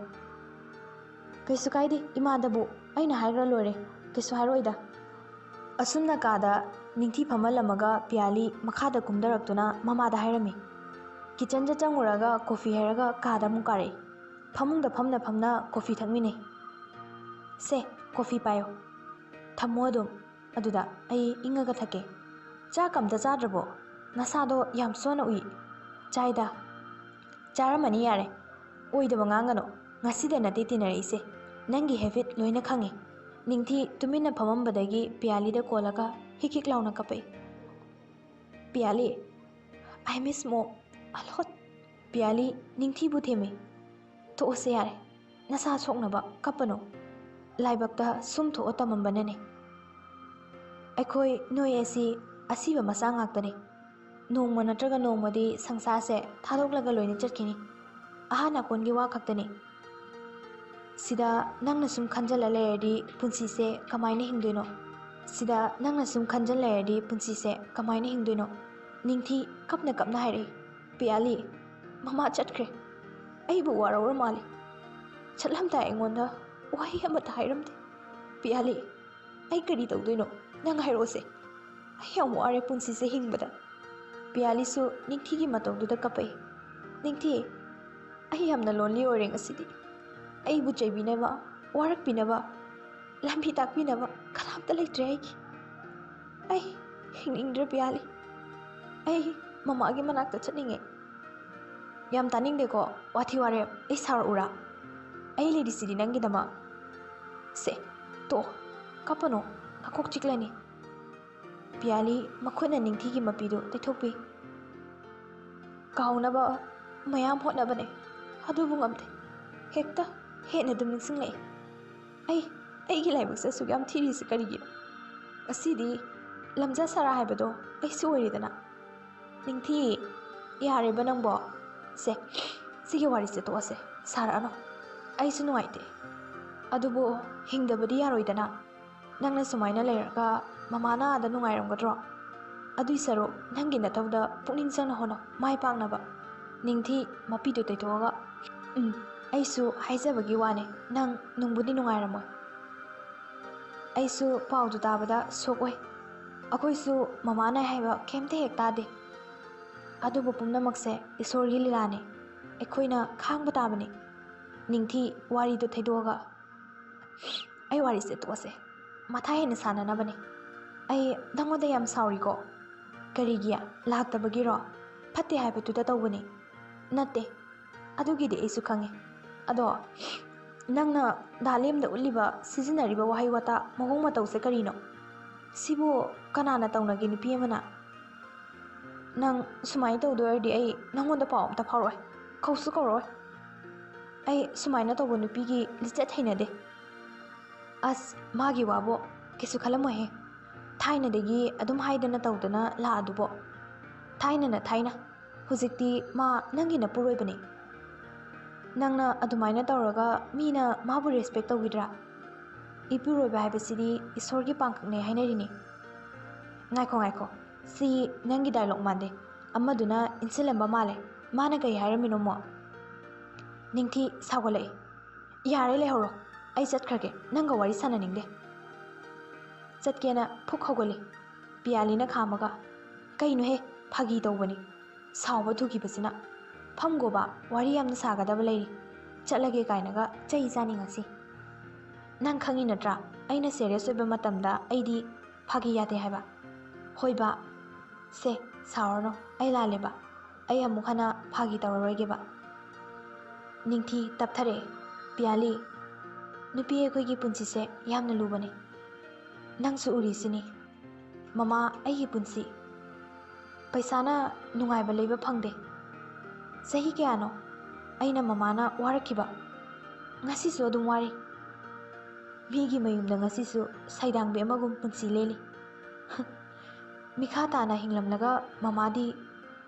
"ꯀꯩꯁꯨ ꯀꯥꯏꯗꯦ ꯏꯃꯥꯗꯕꯨ, ꯑꯩꯅ ꯍꯥꯏꯈ꯭ꯔ ꯂꯣꯏꯔꯦ, ꯀꯩꯁꯨ ꯍꯥꯏꯔꯣꯏꯗ꯫" ꯑꯁꯨꯝꯅ ꯀꯥꯗ ꯅꯤꯡꯊꯤ ꯐꯝꯍꯜꯂꯝꯃꯒ ꯄꯤꯌꯥꯂꯤ ꯃꯈꯥꯗ ꯀꯨꯝꯊꯔꯛꯇꯨꯅ ꯃꯃꯥꯗ ꯍꯥꯏꯔꯝꯃꯤ꯫ ꯀꯤꯆꯟꯗ ꯆꯪꯉꯨꯔꯒ ꯀꯣꯐꯤ ꯍꯩꯔꯒ ꯀꯥꯗ ꯑꯃꯨꯛ ꯀꯥꯔꯛꯏ꯫ ꯐꯃꯨꯡꯗ ꯐꯝꯅ ꯐꯝꯅ ꯀꯣꯐꯤ ꯊꯛꯃꯤꯟꯅꯩ꯫ "ꯁꯦ, ꯀꯣꯐꯤ ꯄꯥꯏꯌꯣ꯫ ꯊꯝꯃꯣ ꯑꯗꯨꯝ ꯑꯗꯨꯗ, ꯑꯩ ꯏꯪꯉꯒ ꯊꯛꯀꯦ꯫" "ꯆꯥꯛ ꯑꯝꯇ ꯆꯥꯗ꯭ꯔꯕꯣ? ꯅꯁꯥꯗꯣ ꯌꯥꯝ ꯁꯣꯟꯅ ꯎꯏ꯫" "ꯆꯥꯏꯗ꯫" "ꯆꯥꯔꯝꯃꯅꯤ, ꯌꯥꯔꯦ꯫ ꯑꯣꯏꯗꯕ ꯉꯥꯡꯒꯅꯨ꯫ ꯉꯁꯤꯗ ꯅꯠꯇꯦ ꯇꯤꯟꯅꯔꯛꯏꯁꯦ꯫ ꯅꯪꯒꯤ ꯍꯦꯕꯤꯠ ꯂꯣꯏꯅ ꯈꯪꯉꯦ꯫" ꯅꯤꯡꯊꯤ ꯇꯨꯃꯤꯟꯅ ꯐꯝꯃꯝꯕꯗꯒꯤ ꯄꯤꯌꯥꯂꯤꯗ ꯀꯣꯜꯂꯒ ꯍꯤꯛ ꯍꯤꯛ ꯂꯥꯎꯅ ꯀꯞꯄꯛꯏ꯫ "ꯄꯤꯌꯥꯂꯤ, I miss mom a lot꯫" ꯄꯤꯌꯥꯂꯤ ꯅꯤꯡꯊꯤꯕꯨ ꯊꯦꯝꯃꯤ꯫ "ꯊꯣꯛꯑꯁꯦ ꯌꯥꯔꯦ꯫ ꯅꯁꯥ ꯁꯣꯛꯅꯕ ꯀꯞꯄꯅꯨ꯫ ꯂꯥꯏꯕꯛꯇ ꯁꯨꯝ ꯊꯣꯛꯑ ꯇꯝꯃꯝꯕꯅꯅꯦ꯫ ꯑꯩꯈꯣꯏ ꯅꯣꯏ ꯑꯁꯤ ꯑꯁꯤꯕ ꯃꯆꯥ ꯉꯥꯛꯇꯅꯤ꯫ ꯅꯣꯡꯃ ꯅꯠꯇ꯭ꯔꯒ ꯅꯣꯡꯃꯗꯤ ꯁꯪꯁꯥꯔꯁꯦ ꯊꯥꯗꯣꯛꯂꯒ ꯂꯣꯏꯅ ꯆꯠꯈꯤꯅꯤ꯫ ꯑꯍꯥ ꯅꯥꯀꯣꯟꯒꯤ ꯋꯥ ꯈꯛꯇꯅꯤ꯫" ꯁꯤꯗ ꯅꯪꯅ ꯁꯨꯝ ꯈꯟꯖꯜꯂ ꯂꯩꯔꯗꯤ ꯄꯨꯟꯁꯤꯁꯦ ꯀꯃꯥꯏꯅ ꯍꯤꯡꯗꯣꯏꯅꯣ? ꯁꯤꯗ ꯅꯪꯅ ꯁꯨꯝ ꯈꯟꯖꯜ ꯂꯩꯔꯗꯤ ꯄꯨꯟꯁꯤꯁꯦ ꯀꯃꯥꯏꯅ ꯍꯤꯡꯗꯣꯏꯅꯣ? ꯅꯤꯡꯊꯤ ꯀꯞꯅ ꯀꯞꯅ ꯍꯥꯏꯔꯛꯏ꯫ "ꯄꯤꯌꯥꯂꯤ, ꯃꯃꯥ ꯆꯠꯈ꯭ꯔꯦ꯫ ꯑꯩꯕꯨ ꯋꯥꯔꯧꯔ ꯃꯥꯜꯂꯦ꯫ ꯆꯠꯂꯝꯗꯥꯏ ꯑꯩꯉꯣꯟꯗ ꯋꯥꯍꯩ ꯑꯃꯠꯇ ꯍꯥꯏꯔꯝꯗꯦ꯫ ꯄꯤꯌꯥꯂꯤ, ꯑꯩ ꯀꯔꯤ ꯇꯧꯗꯣꯏꯅꯣ? ꯅꯪ ꯍꯥꯏꯔꯛꯑꯣꯁꯦ꯫ ꯑꯩ ꯌꯥꯝ ꯋꯥꯔꯦ ꯄꯨꯟꯁꯤꯁꯦ ꯍꯤꯡꯕꯗ꯫" ꯄꯤꯌꯥꯂꯤꯁꯨ ꯅꯤꯡꯊꯤꯒꯤ ꯃꯇꯧꯗꯨꯗ ꯀꯞꯄꯛꯏ꯫ "ꯅꯤꯡꯊꯤ, ꯑꯩ ꯌꯥꯝꯅ lonely ꯑꯣꯏꯔꯦ ꯉꯁꯤꯗꯤ꯫ ꯑꯩꯕꯨ ꯆꯩꯕꯤꯅꯕ, ꯋꯥꯔꯛꯄꯤꯅꯕ, ꯂꯝꯕꯤ ꯇꯥꯛꯄꯤꯅꯕ ꯀꯅꯥꯝꯇ ꯂꯩꯇ꯭ꯔꯦ ꯑꯩꯒꯤ꯫ ꯑꯩ ꯍꯤꯡꯅꯤꯡꯗ꯭ꯔꯦ ꯄꯤꯌꯥꯂꯤ꯫ ꯑꯩ ꯃꯃꯥꯒꯤ ꯃꯅꯥꯛꯇ ꯆꯠꯅꯤꯡꯉꯦ꯫" "ꯌꯥꯝ ꯇꯥꯅꯤꯡꯗꯦꯀꯣ, ꯋꯥꯊꯤ ꯋꯥꯔꯦꯝ꯫ ꯑꯩ ꯁꯥꯎꯔꯛꯎꯔꯥ? ꯑꯩ ꯂꯩꯔꯤꯁꯤꯗꯤ ꯅꯪꯒꯤꯗꯃꯛ꯫" "ꯁꯦ, ꯇꯣꯛꯑꯣ, ꯀꯞꯄꯅꯣ, ꯅꯀꯣꯛ ꯆꯤꯛꯂꯅꯤ꯫" ꯄꯤꯌꯥꯂꯤ ꯃꯈꯨꯠꯅ ꯅꯤꯡꯊꯤꯒꯤ ꯃꯄꯤꯗꯨ ꯇꯩꯊꯣꯛꯄꯤ꯫ "ꯀꯥꯎꯅꯕ ꯃꯌꯥꯝ ꯍꯣꯠꯅꯕꯅꯦ, ꯑꯗꯨꯕꯨ ꯉꯝꯗꯦ꯫ ꯍꯦꯛꯇ ꯍꯦꯟꯅ ꯑꯗꯨꯝ ꯅꯤꯡꯁꯤꯡꯂꯛꯏ꯫ ꯑꯩ, ꯑꯩꯒꯤ ꯂꯥꯏꯕꯛꯁꯦ ꯑꯁꯨꯛ ꯌꯥꯝ ꯊꯤꯔꯤꯁꯦ ꯀꯔꯤꯒꯤꯅꯣ? ꯉꯁꯤꯗꯤ ꯂꯝꯖꯥ ꯁꯥꯔꯥ ꯍꯥꯏꯕꯗꯣ ꯑꯩꯁꯨ ꯑꯣꯏꯔꯦꯗꯅ꯫" "ꯅꯤꯡꯊꯤ, ꯌꯥꯔꯦꯕ ꯅꯪꯕꯣ꯫ ꯁꯦ, ꯁꯤꯒꯤ ꯋꯥꯔꯤꯁꯦ ꯇꯣꯛꯑꯁꯦ, ꯁꯥꯔꯛꯑꯅꯨ꯫ ꯑꯩꯁꯨ ꯅꯨꯡꯉꯥꯏꯇꯦ꯫ ꯑꯗꯨꯕꯨ ꯍꯤꯡꯗꯕꯗꯤ ꯌꯥꯔꯣꯏꯗꯅ꯫ ꯅꯪꯅ ꯁꯨꯃꯥꯏꯅ ꯂꯩꯔꯒ ꯃꯃꯥꯅ ꯑꯥꯗ ꯅꯨꯡꯉꯥꯏꯔꯝꯒꯗ꯭ꯔꯣ? ꯑꯗꯨꯏ ꯁꯔꯨꯛ ꯅꯪꯒꯤ ꯅꯊꯧꯗ ꯄꯨꯛꯅꯤꯡ ꯆꯪꯅ ꯍꯣꯠꯅꯧ, ꯃꯥꯏ ꯄꯥꯛꯅꯕ꯫" ꯅꯤꯡꯊꯤ ꯃꯄꯤꯗꯨ ꯇꯩꯊꯣꯛꯑꯒ, "ꯎꯝ, ꯑꯩꯁꯨ ꯍꯥꯏꯖꯕꯒꯤ ꯋꯥꯅꯦ, ꯅꯪ ꯅꯨꯡꯕꯨꯗꯤ ꯅꯨꯡꯉꯥꯏꯔꯝꯃꯣꯏ꯫ ꯑꯩꯁꯨ ꯄꯥꯎꯗꯨ ꯇꯥꯕꯗ ꯁꯣꯛ ꯑꯣꯏ꯫ ꯑꯩꯈꯣꯏꯁꯨ ꯃꯃꯥꯅ ꯍꯥꯏꯕ ꯀꯩꯝꯇ ꯍꯦꯛ ꯇꯥꯗꯦ꯫ ꯑꯗꯨꯕꯨ ꯄꯨꯝꯅꯃꯛꯁꯦ ꯏꯁꯣꯔꯒꯤ ꯂꯤꯂꯥꯅꯤ꯫ ꯑꯩꯈꯣꯏꯅ ꯈꯥꯡꯕ ꯇꯥꯕꯅꯤ꯫" ꯅꯤꯡꯊꯤ ꯋꯥꯔꯤꯗꯨ ꯊꯩꯗꯣꯛꯑꯒ, "ꯑꯩ ꯋꯥꯔꯤꯁꯦ ꯇꯣꯛꯑꯁꯦ꯫ ꯃꯊꯥ ꯍꯦꯟꯅ ꯁꯥꯅꯅꯕꯅꯦ꯫ ꯑꯩ ꯅꯪꯉꯣꯟꯗ ꯌꯥꯝ ꯁꯥꯎꯔꯤꯀꯣ꯫" "ꯀꯔꯤꯒꯤ? ꯂꯥꯛꯇꯕꯒꯤꯔꯣ? ꯐꯠꯇꯦ ꯍꯥꯏꯕꯗꯨꯗ ꯇꯧꯕꯅꯤ꯫" "ꯅꯠꯇꯦ, ꯑꯗꯨꯒꯤꯗꯤ ꯑꯩꯁꯨ ꯈꯪꯉꯦ꯫ ꯑꯗꯣ ꯅꯪꯅ ꯗꯥ ꯂꯦꯝꯗ ꯎꯠꯂꯤꯕ, ꯁꯤꯖꯤꯟꯅꯔꯤꯕ ꯋꯥꯍꯩ ꯋꯥꯇꯥ, ꯃꯑꯣꯡ ꯃꯇꯧꯁꯦ ꯀꯔꯤꯅꯣ? ꯁꯤꯕꯨ ꯀꯅꯥꯅ ꯇꯧꯅꯒꯦ ꯅꯨꯄꯤ ꯑꯃꯅ? ꯅꯪ ꯁꯨꯃꯥꯏꯅ ꯇꯧꯗꯣꯏ ꯑꯣꯏꯔꯗꯤ ꯑꯩ ꯅꯪꯉꯣꯟꯗ ꯄꯥꯎ ꯑꯝꯇ ꯐꯥꯎꯔꯛꯑꯣꯏ, ꯀꯧꯁꯨ ꯀꯧꯔꯛꯑꯣꯏ꯫ ꯑꯩ ꯁꯨꯃꯥꯏꯅ ꯇꯧꯕ ꯅꯨꯄꯤꯒꯤ ꯂꯤꯆꯠ ꯍꯩꯅꯗꯦ꯫" "ꯑꯁ, ꯃꯥꯒꯤ ꯋꯥꯕꯨ ꯀꯩꯁꯨ ꯈꯜꯂꯝꯃꯣꯏꯍꯦ꯫ ꯊꯥꯏꯅꯗꯒꯤ ꯑꯗꯨꯝ ꯍꯥꯏꯗꯅ ꯇꯧꯗꯅ ꯂꯥꯛꯑꯗꯨꯕꯣ꯫ ꯊꯥꯏꯅꯅ ꯊꯥꯏꯅ, ꯍꯧꯖꯤꯛꯇꯤ ꯃꯥ ꯅꯪꯒꯤ ꯅꯄꯨꯔꯣꯏꯕꯅꯤ꯫" ꯅꯪꯅ ꯑꯗꯨꯃꯥꯏꯅ ꯇꯧꯔꯒ ꯃꯤꯅ ꯃꯥꯕꯨ ꯔꯦꯁꯄꯦꯛ ꯇꯧꯈꯤꯗ꯭ꯔꯥ? ꯏꯄꯨꯔꯣꯏꯕ ꯍꯥꯏꯕꯁꯤꯗꯤ ꯏꯁꯣꯔꯒꯤ ꯄꯥꯡꯈꯛꯅꯦ ꯍꯥꯏꯅꯔꯤꯅꯤ꯫ ꯉꯥꯏꯈꯣ, ꯉꯥꯏꯈꯣ, ꯁꯤ ꯅꯪꯒꯤ ꯗꯥꯏꯂꯣꯛ ꯃꯥꯟꯗꯦ꯫ ꯑꯃꯗꯨꯅ ꯏꯟꯁꯤꯜꯂꯝꯕ ꯃꯥꯜꯂꯦ꯫ ꯃꯥꯅ ꯀꯩ ꯍꯥꯏꯔꯝꯃꯤꯅꯣ ꯑꯃꯨꯛ? ꯅꯤꯡꯊꯤ ꯁꯥꯎꯒꯠꯂꯛꯏ꯫ "ꯌꯥꯔꯦ, ꯂꯩꯍꯧꯔꯣ꯫ ꯑꯩ ꯆꯠꯈ꯭ꯔꯒꯦ꯫ ꯅꯪꯒ ꯋꯥꯔꯤ ꯁꯥꯟꯅꯅꯤꯡꯗꯦ"꯫ ꯆꯠꯀꯦꯅ ꯐꯨꯛ ꯍꯧꯒꯠꯂꯤ꯫ ꯄꯤꯌꯥꯂꯤꯅ ꯈꯥꯝꯃꯒ, "ꯀꯩꯅꯣꯍꯦ, ꯐꯥꯒꯤ ꯇꯧꯕꯅꯤ꯫ ꯁꯥꯎꯕ ꯊꯨꯈꯤꯕꯁꯤꯅ꯫ ꯐꯝꯒꯣꯕ, ꯋꯥꯔꯤ ꯌꯥꯝꯅ ꯁꯥꯒꯗꯕ ꯂꯩꯔꯤ꯫ ꯆꯠꯂꯒꯦ" ꯀꯥꯏꯅꯒ ꯆꯩ ꯆꯥꯅꯤ ꯉꯁꯤ꯫ "ꯅꯪ ꯈꯪꯉꯤ ꯅꯠꯇ꯭ꯔꯥ, ꯑꯩꯅ ꯁꯦꯔꯤꯌꯁ ꯑꯣꯏꯕ ꯃꯇꯝꯗ ꯑꯩꯗꯤ ꯐꯥꯒꯤ ꯌꯥꯗꯦ ꯍꯥꯏꯕ"꯫ "ꯍꯣꯏꯕ, ꯁꯦ, ꯁꯥꯎꯔꯅꯨ, ꯑꯩ ꯂꯥꯜꯂꯦꯕ꯫ ꯑꯩ ꯑꯃꯨꯛ ꯍꯟꯅ ꯐꯥꯒꯤ ꯇꯧꯔꯔꯣꯏꯒꯦꯕ"꯫ ꯅꯤꯡꯊꯤ ꯇꯞꯊꯔꯛꯑꯦ꯫ "ꯄꯤꯌꯥꯂꯤ, ꯅꯨꯄꯤ ꯑꯩꯈꯣꯏꯒꯤ ꯄꯨꯟꯁꯤꯁꯦ ꯌꯥꯝꯅ ꯂꯨꯕꯅꯤ꯫ ꯅꯪꯁꯨ ꯎꯔꯤꯁꯤꯅꯤ, ꯃꯃꯥ, ꯑꯩꯒꯤ ꯄꯨꯟꯁꯤ꯫ ꯄꯩꯁꯥꯅ ꯅꯨꯡꯉꯥꯏꯕ ꯂꯩꯕ ꯐꯪꯗꯦ꯫ ꯆꯍꯤ ꯀꯌꯥꯅꯣ ꯑꯩꯅ ꯃꯃꯥꯅ ꯋꯥꯔꯛꯈꯤꯕ? ꯉꯁꯤꯁꯨ ꯑꯗꯨꯝ ꯋꯥꯔꯤ꯫ ꯃꯤꯒꯤ ꯃꯌꯨꯝꯗ ꯉꯁꯤꯁꯨ ꯁꯩꯗꯥꯡꯕꯤ ꯑꯃꯒꯨꯝ ꯄꯨꯟꯁꯤ ꯂꯦꯜꯂꯤ"꯫ "ꯃꯤꯈꯥ ꯇꯥꯅ ꯍꯤꯡꯂꯝꯂꯒ ꯃꯃꯥꯗꯤ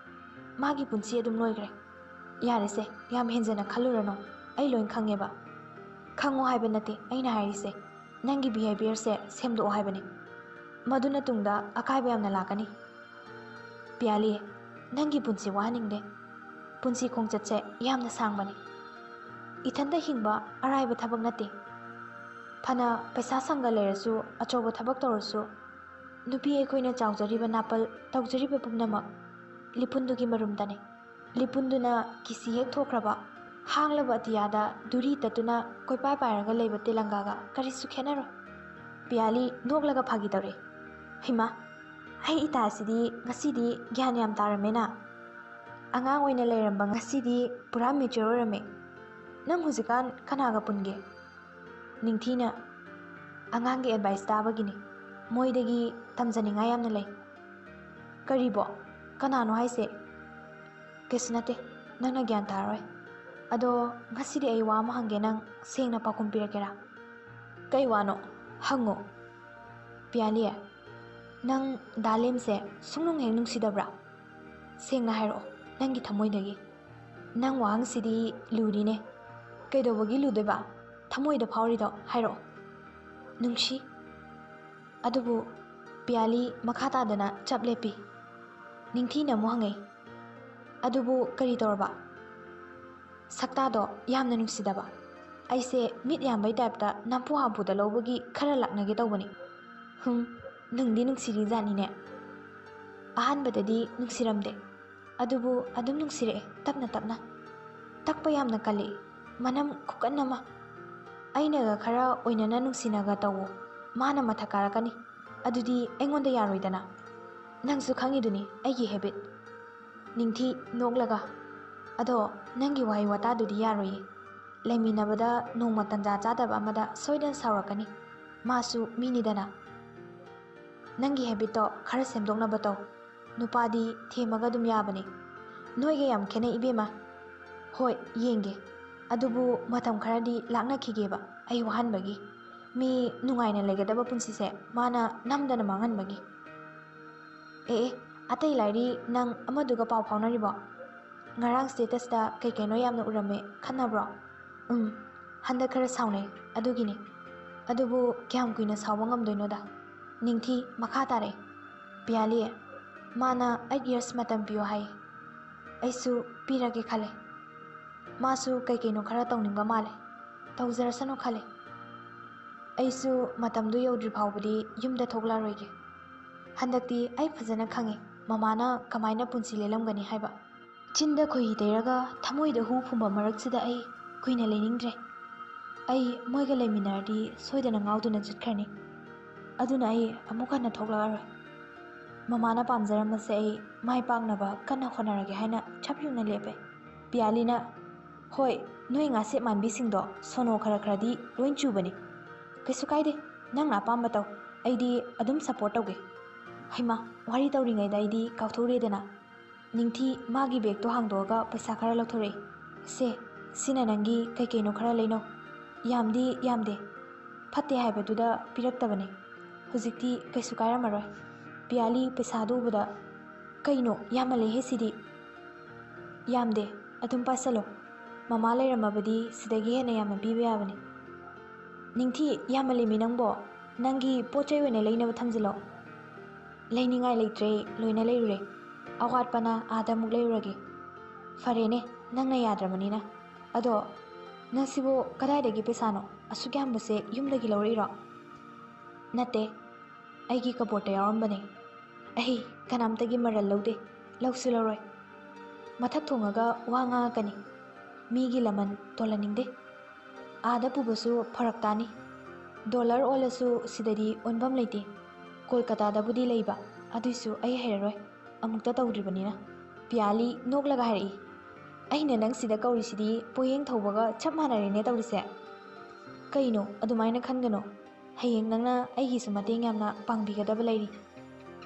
ꯃꯥꯒꯤ ꯄꯨꯟꯁꯤ ꯑꯗꯨꯝ ꯂꯣꯏꯈ꯭ꯔꯦ"꯫ "ꯌꯥꯔꯦꯁꯦ, ꯌꯥꯝ ꯍꯦꯟꯖꯅ ꯈꯜꯂꯨꯔꯅꯨ꯫ ꯑꯩ ꯂꯣꯏ ꯈꯪꯉꯦꯕ"꯫ "ꯈꯪꯉꯣ ꯍꯥꯏꯕ ꯅꯠꯇꯦ ꯑꯩꯅ ꯍꯥꯏꯔꯤꯁꯦ, ꯅꯪꯒꯤ ꯕꯤꯍꯦꯕꯤꯌꯔꯁꯦ ꯁꯦꯝꯗꯣꯛꯑꯣ ꯍꯥꯏꯕꯅꯤ꯫ ꯃꯗꯨꯅ ꯇꯨꯡꯗ ꯑꯀꯥꯏꯕ ꯌꯥꯝꯅ ꯂꯥꯛꯀꯅꯤ"꯫ "ꯄꯤꯌꯥꯂꯤ, ꯅꯪꯒꯤ ꯄꯨꯟꯁꯤ ꯋꯥꯍꯟꯅꯤꯡꯗꯦ꯫ ꯄꯨꯟꯁꯤ ꯈꯣꯡꯆꯠꯁꯦ ꯌꯥꯝꯅ ꯁꯥꯡꯕꯅꯤ꯫ ꯏꯊꯟꯇ ꯍꯤꯡꯕ ꯑꯔꯥꯏꯕ ꯊꯕꯛ ꯅꯠꯇꯦ꯫ ꯐꯅ ꯄꯩꯁꯥ ꯁꯪꯒ ꯂꯩꯔꯁꯨ, ꯑꯆꯧꯕ ꯊꯕꯛ ꯇꯧꯔꯁꯨ, ꯅꯨꯄꯤ ꯑꯩꯈꯣꯏꯅ ꯆꯥꯎꯖꯔꯤꯕ ꯅꯥꯄꯜ, ꯇꯧꯖꯔꯤꯕ ꯄꯨꯝꯅꯃꯛ ꯂꯤꯄꯨꯟꯗꯨꯒꯤ ꯃꯔꯨꯝꯗꯅꯤ꯫ ꯂꯤꯄꯨꯟꯗꯨꯅ ꯀꯤꯁꯤ ꯍꯦꯛ ꯊꯣꯛꯈ꯭ꯔꯕ, ꯍꯥꯡꯂꯕ ꯑꯇꯤꯌꯥꯗ ꯗꯨꯔꯤ ꯇꯠꯇꯨꯅ ꯀꯣꯏꯄꯥꯏ ꯄꯥꯏꯔꯒ ꯂꯩꯕ ꯇꯦꯂꯪꯒꯥꯒ ꯀꯔꯤꯁꯨ ꯈꯦꯠꯅꯔꯣꯏ"꯫ ꯄꯤꯌꯥꯂꯤ ꯅꯣꯛꯂꯒ ꯐꯥꯒꯤ ꯇꯧꯔꯛꯏ꯫ "ꯍꯩꯃꯥ, ꯑꯩ ꯏꯇꯥꯁꯤꯗꯤ ꯉꯁꯤꯗꯤ ꯒ꯭ꯌꯥꯟ ꯌꯥꯝ ꯇꯥꯔꯝꯃꯦꯅ꯫ ꯑꯉꯥꯡ ꯑꯣꯏꯅ ꯂꯩꯔꯝꯕ ꯉꯁꯤꯗꯤ ꯄꯨꯔꯥ ꯃꯦꯆ꯭ꯌꯣꯔ ꯑꯣꯏꯔꯝꯃꯦ꯫ ꯅꯪ ꯍꯧꯖꯤꯛꯀꯥꯟ ꯀꯅꯥꯒ ꯄꯨꯟꯒꯦ?" ꯅꯤꯡꯊꯤꯅ, "ꯑꯉꯥꯡꯒꯤ ꯑꯦꯗꯚꯥꯏꯁ ꯇꯥꯕꯒꯤꯅꯤ꯫ ꯃꯣꯏꯗꯒꯤ ꯇꯝꯖꯅꯤꯡꯉꯥꯏ ꯌꯥꯝꯅ ꯂꯩ"꯫ "ꯀꯔꯤꯕꯣ? ꯀꯅꯥꯅꯣ ꯍꯥꯏꯁꯦ?" "ꯀꯩꯁꯨ ꯅꯠꯇꯦ, ꯅꯪꯅ ꯒ꯭ꯌꯥꯟ ꯇꯥꯔꯔꯣꯏ꯫ ꯑꯗꯣ ꯉꯁꯤꯗꯤ ꯑꯩ ꯋꯥ ꯑꯃ ꯍꯪꯒꯦ, ꯅꯪ ꯁꯦꯡꯅ ꯄꯥꯎꯈꯨꯝ ꯄꯤꯔꯛꯀꯦꯔꯥ?" "ꯀꯩ ꯋꯥꯅꯣ? ꯍꯪꯉꯣ"꯫ "ꯄꯤꯌꯥꯂꯤ, ꯅꯪ ꯗꯥ ꯂꯦꯝꯁꯦ ꯁꯨꯡꯅꯨꯡ ꯍꯦꯛ ꯅꯨꯡꯁꯤꯗꯕ꯭ꯔꯥ? ꯁꯦꯡꯅ ꯍꯥꯏꯔꯛꯑꯣ, ꯅꯪꯒꯤ ꯊꯃꯣꯏꯗꯒꯤ"꯫ ꯅꯪ ꯋꯥꯍꯪꯁꯤꯗꯤ ꯂꯨꯔꯤꯅꯦ꯫ ꯀꯩꯗꯧꯕꯒꯤ ꯂꯨꯗꯣꯏꯕ? ꯊꯃꯣꯏꯗ ꯐꯥꯎꯔꯤꯗꯣ ꯍꯥꯏꯔꯛꯑꯣ꯫ ꯅꯨꯡꯁꯤ꯫ ꯑꯗꯨꯕꯨ ꯄꯤꯌꯥꯂꯤ ꯃꯈꯥ ꯇꯥꯗꯅ ꯆꯞ ꯂꯦꯞꯄꯤ꯫ ꯅꯤꯡꯊꯤꯅ ꯑꯃꯨꯛ ꯍꯪꯉꯛꯏ, "ꯑꯗꯨꯕꯨ ꯀꯔꯤ ꯇꯧꯔꯕ?" ꯁꯛꯇꯥꯗꯣ ꯌꯥꯝꯅ ꯅꯨꯡꯁꯤꯗꯕ꯫ ꯑꯩꯁꯦ ꯃꯤꯠ ꯌꯥꯝꯕꯩ ꯇꯥꯏꯞꯇ ꯅꯝꯐꯨ ꯍꯥꯝꯐꯨꯗ ꯂꯧꯕꯒꯤ ꯈꯔ ꯂꯥꯛꯅꯒꯦ ꯇꯧꯕꯅꯤ꯫ ꯍꯨꯝ, ꯅꯨꯡꯗꯤ ꯅꯨꯡꯁꯤꯔꯤꯖꯥꯠꯅꯤꯅꯦ꯫ ꯑꯍꯥꯟꯕꯗꯗꯤ ꯅꯨꯡꯁꯤꯔꯝꯗꯦ, ꯑꯗꯨꯕꯨ ꯑꯗꯨꯝ ꯅꯨꯡꯁꯤꯔꯛꯑꯦ, ꯇꯞꯅ ꯇꯞꯅ꯫ ꯇꯛꯄ ꯌꯥꯝꯅ ꯀꯜꯂꯤ, ꯃꯅꯝ ꯈꯨꯀꯟ ꯑꯃ꯫ ꯑꯩꯅꯒ ꯈꯔ ꯑꯣꯏꯅꯅ ꯅꯨꯡꯁꯤꯅꯒ ꯇꯧꯋꯣ, ꯃꯥꯅ ꯃꯊꯛ ꯀꯥꯔꯛꯀꯅꯤ꯫ ꯑꯗꯨꯗꯤ ꯑꯩꯉꯣꯟꯗ ꯌꯥꯔꯣꯏꯗꯅ꯫ ꯅꯪꯁꯨ ꯈꯪꯉꯤꯗꯨꯅꯤ ꯑꯩꯒꯤ ꯍꯦꯕꯤꯠ꯫ ꯅꯤꯡꯊꯤ ꯅꯣꯛꯂꯒ, "ꯑꯗꯣ ꯅꯪꯒꯤ ꯋꯥꯍꯩ ꯋꯥꯇꯥꯗꯨꯗꯤ ꯌꯥꯔꯣꯏꯌꯦ꯫ ꯂꯩꯃꯤꯟꯅꯕꯗ ꯅꯣꯡꯃ ꯇꯟꯖꯥ ꯆꯥꯗꯕ ꯑꯃꯗ ꯁꯣꯏꯗꯅ ꯁꯥꯎꯔꯛꯀꯅꯤ꯫ ꯃꯥꯁꯨ ꯃꯤꯅꯤꯗꯅ꯫ ꯅꯪꯒꯤ ꯍꯦꯕꯤꯠꯇꯣ ꯈꯔ ꯁꯦꯝꯗꯣꯛꯅꯕ ꯇꯧ꯫ ꯅꯨꯄꯥꯗꯤ ꯊꯦꯝꯃꯒ ꯑꯗꯨꯝ ꯌꯥꯕꯅꯦ꯫ ꯅꯣꯏꯒ ꯌꯥꯝ ꯈꯦꯠꯅꯩ ꯏꯕꯦꯝꯃ꯫ ꯍꯣꯏ, ꯌꯦꯡꯒꯦ꯫ ꯑꯗꯨꯕꯨ ꯃꯇꯝ ꯈꯔꯗꯤ ꯂꯥꯛꯅꯈꯤꯒꯦꯕ, ꯑꯩ ꯋꯥꯍꯟꯕꯒꯤ꯫ ꯃꯤ ꯅꯨꯡꯉꯥꯏꯅ ꯂꯩꯒꯗꯕ ꯄꯨꯟꯁꯤꯁꯦ ꯃꯥꯅ ꯅꯝꯗꯅ ꯃꯥꯡꯍꯟꯕꯒꯤ꯫ ꯑꯦ, ꯑꯦ, ꯑꯇꯩ ꯂꯥꯏꯔꯤ, ꯅꯪ ꯑꯃꯗꯨꯒ ꯄꯥꯎ ꯐꯥꯎꯅꯔꯤꯕꯣ? ꯉꯔꯥꯡ ꯁ꯭ꯇꯦꯇꯁꯇ ꯀꯩ ꯀꯩꯅꯣ ꯌꯥꯝꯅ ꯎꯔꯝꯃꯦ, ꯈꯠꯅꯕ꯭ꯔꯣ?" "ꯎꯝ, ꯍꯟꯗꯛ ꯈꯔ ꯁꯥꯎꯅꯩ, ꯑꯗꯨꯒꯤꯅꯤ꯫ ꯑꯗꯨꯕꯨ ꯀꯌꯥꯝ ꯀꯨꯏꯅ ꯁꯥꯎꯕ ꯉꯝꯗꯣꯏꯅꯣꯗ?" ꯅꯤꯡꯊꯤ ꯃꯈꯥ ꯇꯥꯔꯛꯏ, "ꯄꯤꯌꯥꯂꯤ, ꯃꯥꯅ ꯑꯩꯠ ꯌꯔꯁ ꯃꯇꯝ ꯄꯤꯌꯣ ꯍꯥꯏ꯫ ꯑꯩꯁꯨ ꯄꯤꯔꯒꯦ ꯈꯜꯂꯦ꯫ ꯃꯥꯁꯨ ꯀꯩ ꯀꯩꯅꯣ ꯈꯔ ꯇꯧꯅꯤꯡꯕ ꯃꯥꯜꯂꯦ꯫ ꯇꯧꯖꯔꯁꯅꯨ ꯈꯜꯂꯦ꯫ ꯑꯩꯁꯨ ꯃꯇꯝꯗꯨ ꯌꯧꯗ꯭ꯔꯤ ꯐꯥꯎꯕꯗꯤ ꯌꯨꯝꯗ ꯊꯣꯛꯂꯛꯑꯔꯣꯏꯒꯦ꯫ ꯍꯟꯗꯛꯇꯤ ꯑꯩ ꯐꯖꯅ ꯈꯪꯉꯦ ꯃꯃꯥꯅ ꯀꯃꯥꯏꯅ ꯄꯨꯟꯁꯤ ꯂꯦꯜꯂꯝꯒꯅꯤ ꯍꯥꯏꯕ꯫ ꯆꯤꯟꯗ ꯈꯣꯏꯍꯤ ꯇꯩꯔꯒ ꯊꯃꯣꯏꯗ ꯍꯨ ꯐꯨꯝꯕ ꯃꯔꯛꯁꯤꯗ ꯑꯩ ꯀꯨꯏꯅ ꯂꯩꯅꯤꯡꯗ꯭ꯔꯦ꯫ ꯑꯩ ꯃꯣꯏꯒ ꯂꯩꯃꯤꯟꯅꯔꯗꯤ ꯁꯣꯏꯗꯅ ꯉꯥꯎꯗꯨꯅ ꯆꯠꯈ꯭ꯔꯅꯤ꯫ ꯑꯗꯨꯅ ꯑꯩ ꯑꯃꯨꯛ ꯍꯟꯅ ꯊꯣꯛꯂꯛꯑꯔꯣꯏ꯫ ꯃꯃꯥꯅ ꯄꯥꯝꯖꯔꯝꯕꯁꯦ ꯑꯩ ꯃꯥꯏ ꯄꯥꯛꯅꯕ ꯀꯟꯅ ꯍꯣꯠꯅꯔꯒꯦ" ꯍꯥꯏꯅ ꯆꯞ ꯌꯨꯡꯅ ꯂꯦꯞꯄꯦ꯫ ꯄꯤꯌꯥꯂꯤꯅ, "ꯍꯣꯏ, ꯅꯣꯏ ꯉꯥꯁꯦꯞ ꯃꯥꯟꯕꯤꯁꯤꯡꯗꯣ ꯁꯣꯅꯣ ꯈꯔ ꯈꯔꯗꯤ ꯂꯣꯏ ꯆꯨꯕꯅꯤ꯫ ꯀꯩꯁꯨ ꯀꯥꯏꯗꯦ, ꯅꯪꯅ ꯑꯄꯥꯝꯕ ꯇꯧ, ꯑꯩꯗꯤ ꯑꯗꯨꯝ ꯁꯞꯄꯣꯔꯠ ꯇꯧꯒꯦ꯫" ꯍꯩꯃꯥ, ꯋꯥꯔꯤ ꯇꯧꯔꯤꯉꯩꯗ ꯑꯩꯗꯤ ꯀꯥꯎꯊꯣꯛꯎꯔꯦꯗꯅ꯫ ꯅꯤꯡꯊꯤ ꯃꯥꯒꯤ ꯕꯦꯒꯇꯣ ꯍꯥꯡꯗꯣꯛꯑꯒ ꯄꯩꯁꯥ ꯈꯔ ꯂꯧꯊꯣꯔꯛꯏ꯫ "ꯁꯦ, ꯁꯤꯅ ꯅꯪꯒꯤ ꯀꯩ ꯀꯩꯅꯣ ꯈꯔ ꯂꯩꯅꯧ꯫ ꯌꯥꯝꯗꯤ ꯌꯥꯝꯗꯦ, ꯐꯠꯇꯦ ꯍꯥꯏꯕꯗꯨꯗ ꯄꯤꯔꯛꯇꯕꯅꯦ꯫ ꯍꯧꯖꯤꯛꯇꯤ ꯀꯩꯁꯨ ꯀꯥꯏꯔꯝꯃꯔꯣꯏ꯫" ꯄꯤꯌꯥꯂꯤ ꯄꯩꯁꯥꯗꯨ ꯎꯕꯗ, "ꯀꯩꯅꯣ, ꯌꯥꯝꯃꯜꯂꯦꯍꯦ ꯁꯤꯗꯤ!" "ꯌꯥꯝꯗꯦ, ꯑꯗꯨꯝ ꯄꯥꯏꯁꯜꯂꯣ꯫ ꯃꯃꯥ ꯂꯩꯔꯝꯃꯕꯗꯤ ꯁꯤꯗꯒꯤ ꯍꯦꯟꯅ ꯌꯥꯝꯅ ꯄꯤꯕ ꯌꯥꯕꯅꯤ꯫ ꯅꯤꯡꯊꯤ, ꯌꯥꯝꯃꯜꯂꯤꯃꯤ ꯅꯪꯕꯣ꯫ ꯅꯪꯒꯤ ꯄꯣꯠ ꯆꯩ ꯑꯣꯏꯅ ꯂꯩꯅꯕ ꯊꯝꯖꯤꯜꯂꯣ꯫ ꯂꯩꯅꯤꯡꯉꯥꯏ ꯂꯩꯇ꯭ꯔꯦ, ꯂꯣꯏꯅ ꯂꯩꯔꯨꯔꯦ꯫ ꯑꯋꯥꯠꯄꯅ ꯑꯥꯗ ꯑꯃꯨꯛ ꯂꯩꯔꯨꯔꯒꯦ꯫ ꯐꯔꯦꯅꯦ, ꯅꯪꯅ ꯌꯥꯗ꯭ꯔꯕꯅꯤꯅ꯫ ꯑꯗꯣ ꯅꯪꯁꯤꯕꯨ ꯀꯗꯥꯏꯗꯒꯤ ꯄꯩꯁꯥꯅꯣ ꯑꯁꯨꯛ ꯌꯥꯝꯕꯁꯦ? ꯌꯨꯝꯗꯒꯤ ꯂꯧꯔꯛꯏꯔꯣ? ꯅꯠꯇꯦ, ꯑꯩꯒꯤ ꯀꯕꯣꯔꯠꯇ ꯌꯥꯎꯔꯝꯕꯅꯦ꯫ ꯑꯩ ꯀꯅꯥꯝꯇꯒꯤ ꯃꯔꯜ ꯂꯧꯗꯦ, ꯂꯧꯁꯨ ꯂꯧꯔꯣꯏ꯫ ꯃꯊꯛ ꯊꯣꯡꯉꯒ ꯋꯥ ꯉꯥꯡꯉꯛꯀꯅꯤ꯫ ꯃꯤꯒꯤ ꯂꯃꯟ ꯇꯣꯜꯍꯟꯅꯤꯡꯗꯦ꯫ ꯑꯥꯗ ꯄꯨꯕꯁꯨ ꯐꯔꯛ ꯇꯥꯅꯤ꯫ ꯗꯣꯂꯔ ꯑꯣꯜꯂꯁꯨ ꯁꯤꯗꯗꯤ ꯑꯣꯟꯐꯝ ꯂꯩꯇꯦ꯫ ꯀꯣꯜꯀꯇꯥꯗꯕꯨꯗꯤ ꯂꯩꯕ, ꯑꯗꯨꯏꯁꯨ ꯑꯩ ꯍꯩꯔꯔꯣꯏ, ꯑꯃꯨꯛꯇ ꯇꯧꯗ꯭ꯔꯤꯕꯅꯤꯅ꯫ ꯄꯤꯌꯥꯂꯤ ꯅꯣꯛꯂꯒ ꯍꯥꯏꯔꯛꯏ, "ꯑꯩꯅ ꯅꯪ ꯁꯤꯗ ꯀꯧꯔꯤꯁꯤꯗꯤ ꯄꯣꯌꯦꯡ ꯊꯧꯕꯒ ꯆꯞ ꯃꯥꯟꯅꯔꯦꯅꯦ ꯇꯧꯔꯤꯁꯦ꯫ ꯀꯩꯅꯣ, ꯑꯗꯨꯃꯥꯏꯅ ꯈꯟꯒꯅꯣ꯫ ꯍꯌꯦꯡ ꯅꯪꯅ ꯑꯩꯒꯤꯁꯨ ꯃꯇꯦꯡ ꯌꯥꯝꯅ ꯄꯥꯡꯕꯤꯒꯗꯕ ꯂꯩꯔꯤ꯫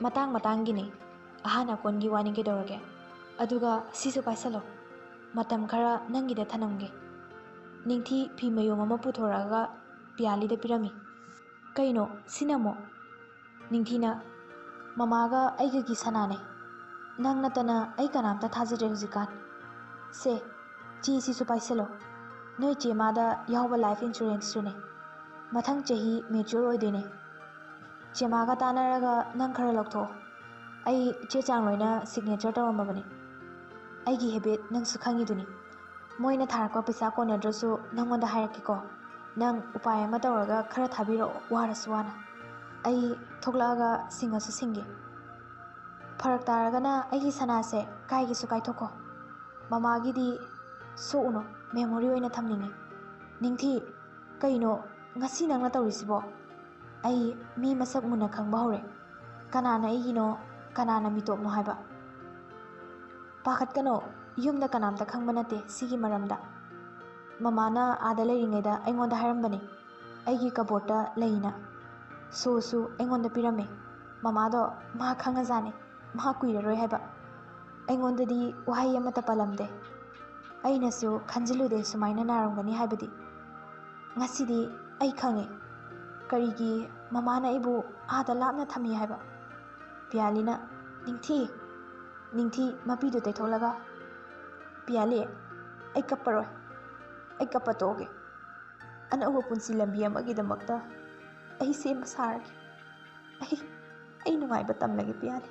ꯃꯇꯥꯡ ꯃꯇꯥꯡꯒꯤꯅꯤ, ꯑꯍꯥꯟ ꯑꯀꯣꯟꯒꯤ ꯋꯥꯅꯤ ꯀꯩꯗꯧꯔꯒꯦ꯫ ꯑꯗꯨꯒ ꯁꯤꯁꯨ ꯄꯥꯏꯁꯜꯂꯣ꯫ ꯃꯇꯝ ꯈꯔ ꯅꯪꯒꯤꯗ ꯊꯅꯝꯒꯦ꯫" ꯅꯤꯡꯊꯤ ꯐꯤ ꯃꯌꯣꯝ ꯑꯃ ꯄꯨꯊꯣꯔꯛꯑꯒ ꯄꯤꯌꯥꯂꯤꯗ ꯄꯤꯔꯝꯃꯤ꯫ "ꯀꯩꯅꯣ, ꯁꯤꯅ ꯑꯃꯨꯛ?" ꯅꯤꯡꯊꯤꯅ, "ꯃꯃꯥꯒ ꯑꯩꯒꯒꯤ ꯁꯅꯥꯅꯦ꯫ ꯅꯪ ꯅꯠꯇꯅ ꯑꯩ ꯀꯅꯥꯝꯇ ꯊꯥꯖꯗ꯭ꯔꯦ ꯍꯧꯖꯤꯛꯀꯥꯟ꯫ ꯁꯦ, ꯆꯦꯁꯤꯁꯨ ꯄꯥꯏꯁꯜꯂꯣ꯫ ꯅꯣꯏ ꯆꯦ ꯃꯥꯗ ꯌꯥꯎꯕ ꯂꯥꯏꯐ ꯏꯟꯁꯨꯔꯦꯟꯁꯁꯨꯅꯦ꯫ ꯃꯊꯪ ꯆꯍꯤ ꯃꯦꯆ꯭ꯌꯣꯔ ꯑꯣꯏꯗꯣꯏꯅꯦ꯫ ꯆꯦ ꯃꯥꯒ ꯇꯥꯟꯅꯔꯒ ꯅꯪ ꯈꯔ ꯂꯧꯊꯣꯛꯑꯣ꯫ ꯑꯩ ꯆꯦ ꯆꯥꯡ ꯂꯣꯏꯅ ꯁꯤꯒꯅꯦꯆꯔ ꯇꯧꯔꯝꯃꯕꯅꯦ꯫ ꯑꯩꯒꯤ ꯍꯦꯕꯤꯠ ꯅꯪꯁꯨ ꯈꯪꯉꯤꯗꯨꯅꯤ꯫ ꯃꯣꯏꯅ ꯊꯥꯔꯛꯄ ꯄꯩꯁꯥ ꯀꯣꯟꯅꯗ꯭ꯔꯁꯨ ꯅꯪꯉꯣꯟꯗ ꯍꯥꯏꯔꯛꯀꯦꯀꯣ꯫ ꯅꯪ ꯎꯄꯥꯏ ꯑꯃ ꯇꯧꯔꯒ ꯈꯔ ꯊꯥꯕꯤꯔꯛꯑꯣ, ꯋꯥꯔꯁꯨ ꯋꯥꯅ꯫ ꯑꯩ ꯊꯣꯛꯂꯛꯑꯒ ꯁꯤꯡꯉꯁꯨ ꯁꯤꯡꯒꯦ꯫ ꯐꯔꯛ ꯇꯥꯔꯒꯅ ꯑꯩꯒꯤ ꯁꯅꯥꯁꯦ ꯀꯥꯏꯒꯦꯁꯨ ꯀꯥꯏꯊꯣꯛꯈꯣ꯫ ꯃꯃꯥꯒꯤꯗꯤ ꯁꯣꯛꯎꯅꯨ, ꯃꯦꯃꯣꯔꯤ ꯑꯣꯏꯅ ꯊꯝꯅꯤꯡꯉꯤ꯫" "ꯅꯤꯡꯊꯤ, ꯀꯩꯅꯣ, ꯉꯁꯤ ꯅꯪꯅ ꯇꯧꯔꯤꯁꯤꯕꯣ?" "ꯑꯩ ꯃꯤ ꯃꯁꯛ ꯃꯨꯟꯅ ꯈꯪꯕ ꯍꯧꯔꯦ꯫ ꯀꯅꯥꯅ ꯑꯩꯒꯤꯅꯣ, ꯀꯅꯥꯅ ꯃꯤꯇꯣꯞꯅꯣ ꯍꯥꯏꯕ꯫" "ꯄꯥꯈꯠꯀꯅꯣ, ꯌꯨꯝꯗ ꯀꯅꯥꯝꯇ ꯈꯪꯕ ꯅꯠꯇꯦ ꯁꯤꯒꯤ ꯃꯔꯝꯗ꯫ ꯃꯃꯥꯅ ꯑꯥꯗ ꯂꯩꯔꯤꯉꯩꯗ ꯑꯩꯉꯣꯟꯗ ꯍꯥꯏꯔꯝꯕꯅꯦ, ꯑꯩꯒꯤ ꯀꯕꯣꯔꯠꯇ ꯂꯩꯅ꯫ ꯁꯣꯁꯨ ꯑꯩꯉꯣꯟꯗ ꯄꯤꯔꯝꯃꯦ꯫ ꯃꯃꯥꯗꯣ ꯃꯥ ꯈꯪꯉꯖꯥꯠꯅꯦ, ꯃꯥ ꯀꯨꯏꯔꯔꯣꯏ ꯍꯥꯏꯕ꯫ ꯑꯩꯉꯣꯟꯗꯗꯤ ꯋꯥꯍꯩ ꯑꯃꯠꯇ ꯄꯜꯂꯝꯗꯦ꯫ ꯑꯩꯅꯁꯨ ꯈꯟꯖꯤꯜꯂꯨꯗꯦ ꯁꯨꯃꯥꯏꯅ ꯅꯥꯔꯝꯒꯅꯤ ꯍꯥꯏꯕꯗꯤ꯫ ꯉꯁꯤꯗꯤ ꯑꯩ ꯈꯪꯉꯦ, ꯀꯔꯤꯒꯤ ꯃꯃꯥꯅ ꯑꯩꯕꯨ ꯑꯥꯗ ꯂꯥꯞꯅ ꯊꯝꯃꯤ ꯍꯥꯏꯕ꯫" ꯄꯤꯌꯥꯂꯤꯅ, "ꯅꯤꯡꯊꯤ!" ꯅꯤꯡꯊꯤ ꯃꯄꯤꯗꯨ ꯇꯩꯊꯣꯛꯂꯒ, ꯄꯤꯌꯥꯂꯤ, ꯑꯩ ꯀꯞꯄꯔꯣꯏ꯫ ꯑꯩ ꯀꯞꯄ ꯇꯣꯛꯑꯒꯦ꯫ ꯑꯅꯧꯕ ꯄꯨꯟꯁꯤ ꯂꯝꯕꯤ ꯑꯃꯒꯤꯗꯃꯛꯇ ꯑꯩ ꯁꯦꯝꯕ ꯁꯥꯔꯒꯦ꯫ ꯑꯩ, ꯑꯩ ꯅꯨꯡꯉꯥꯏꯕ ꯇꯝꯂꯒꯦ ꯄꯤꯌꯥꯂꯤ꯫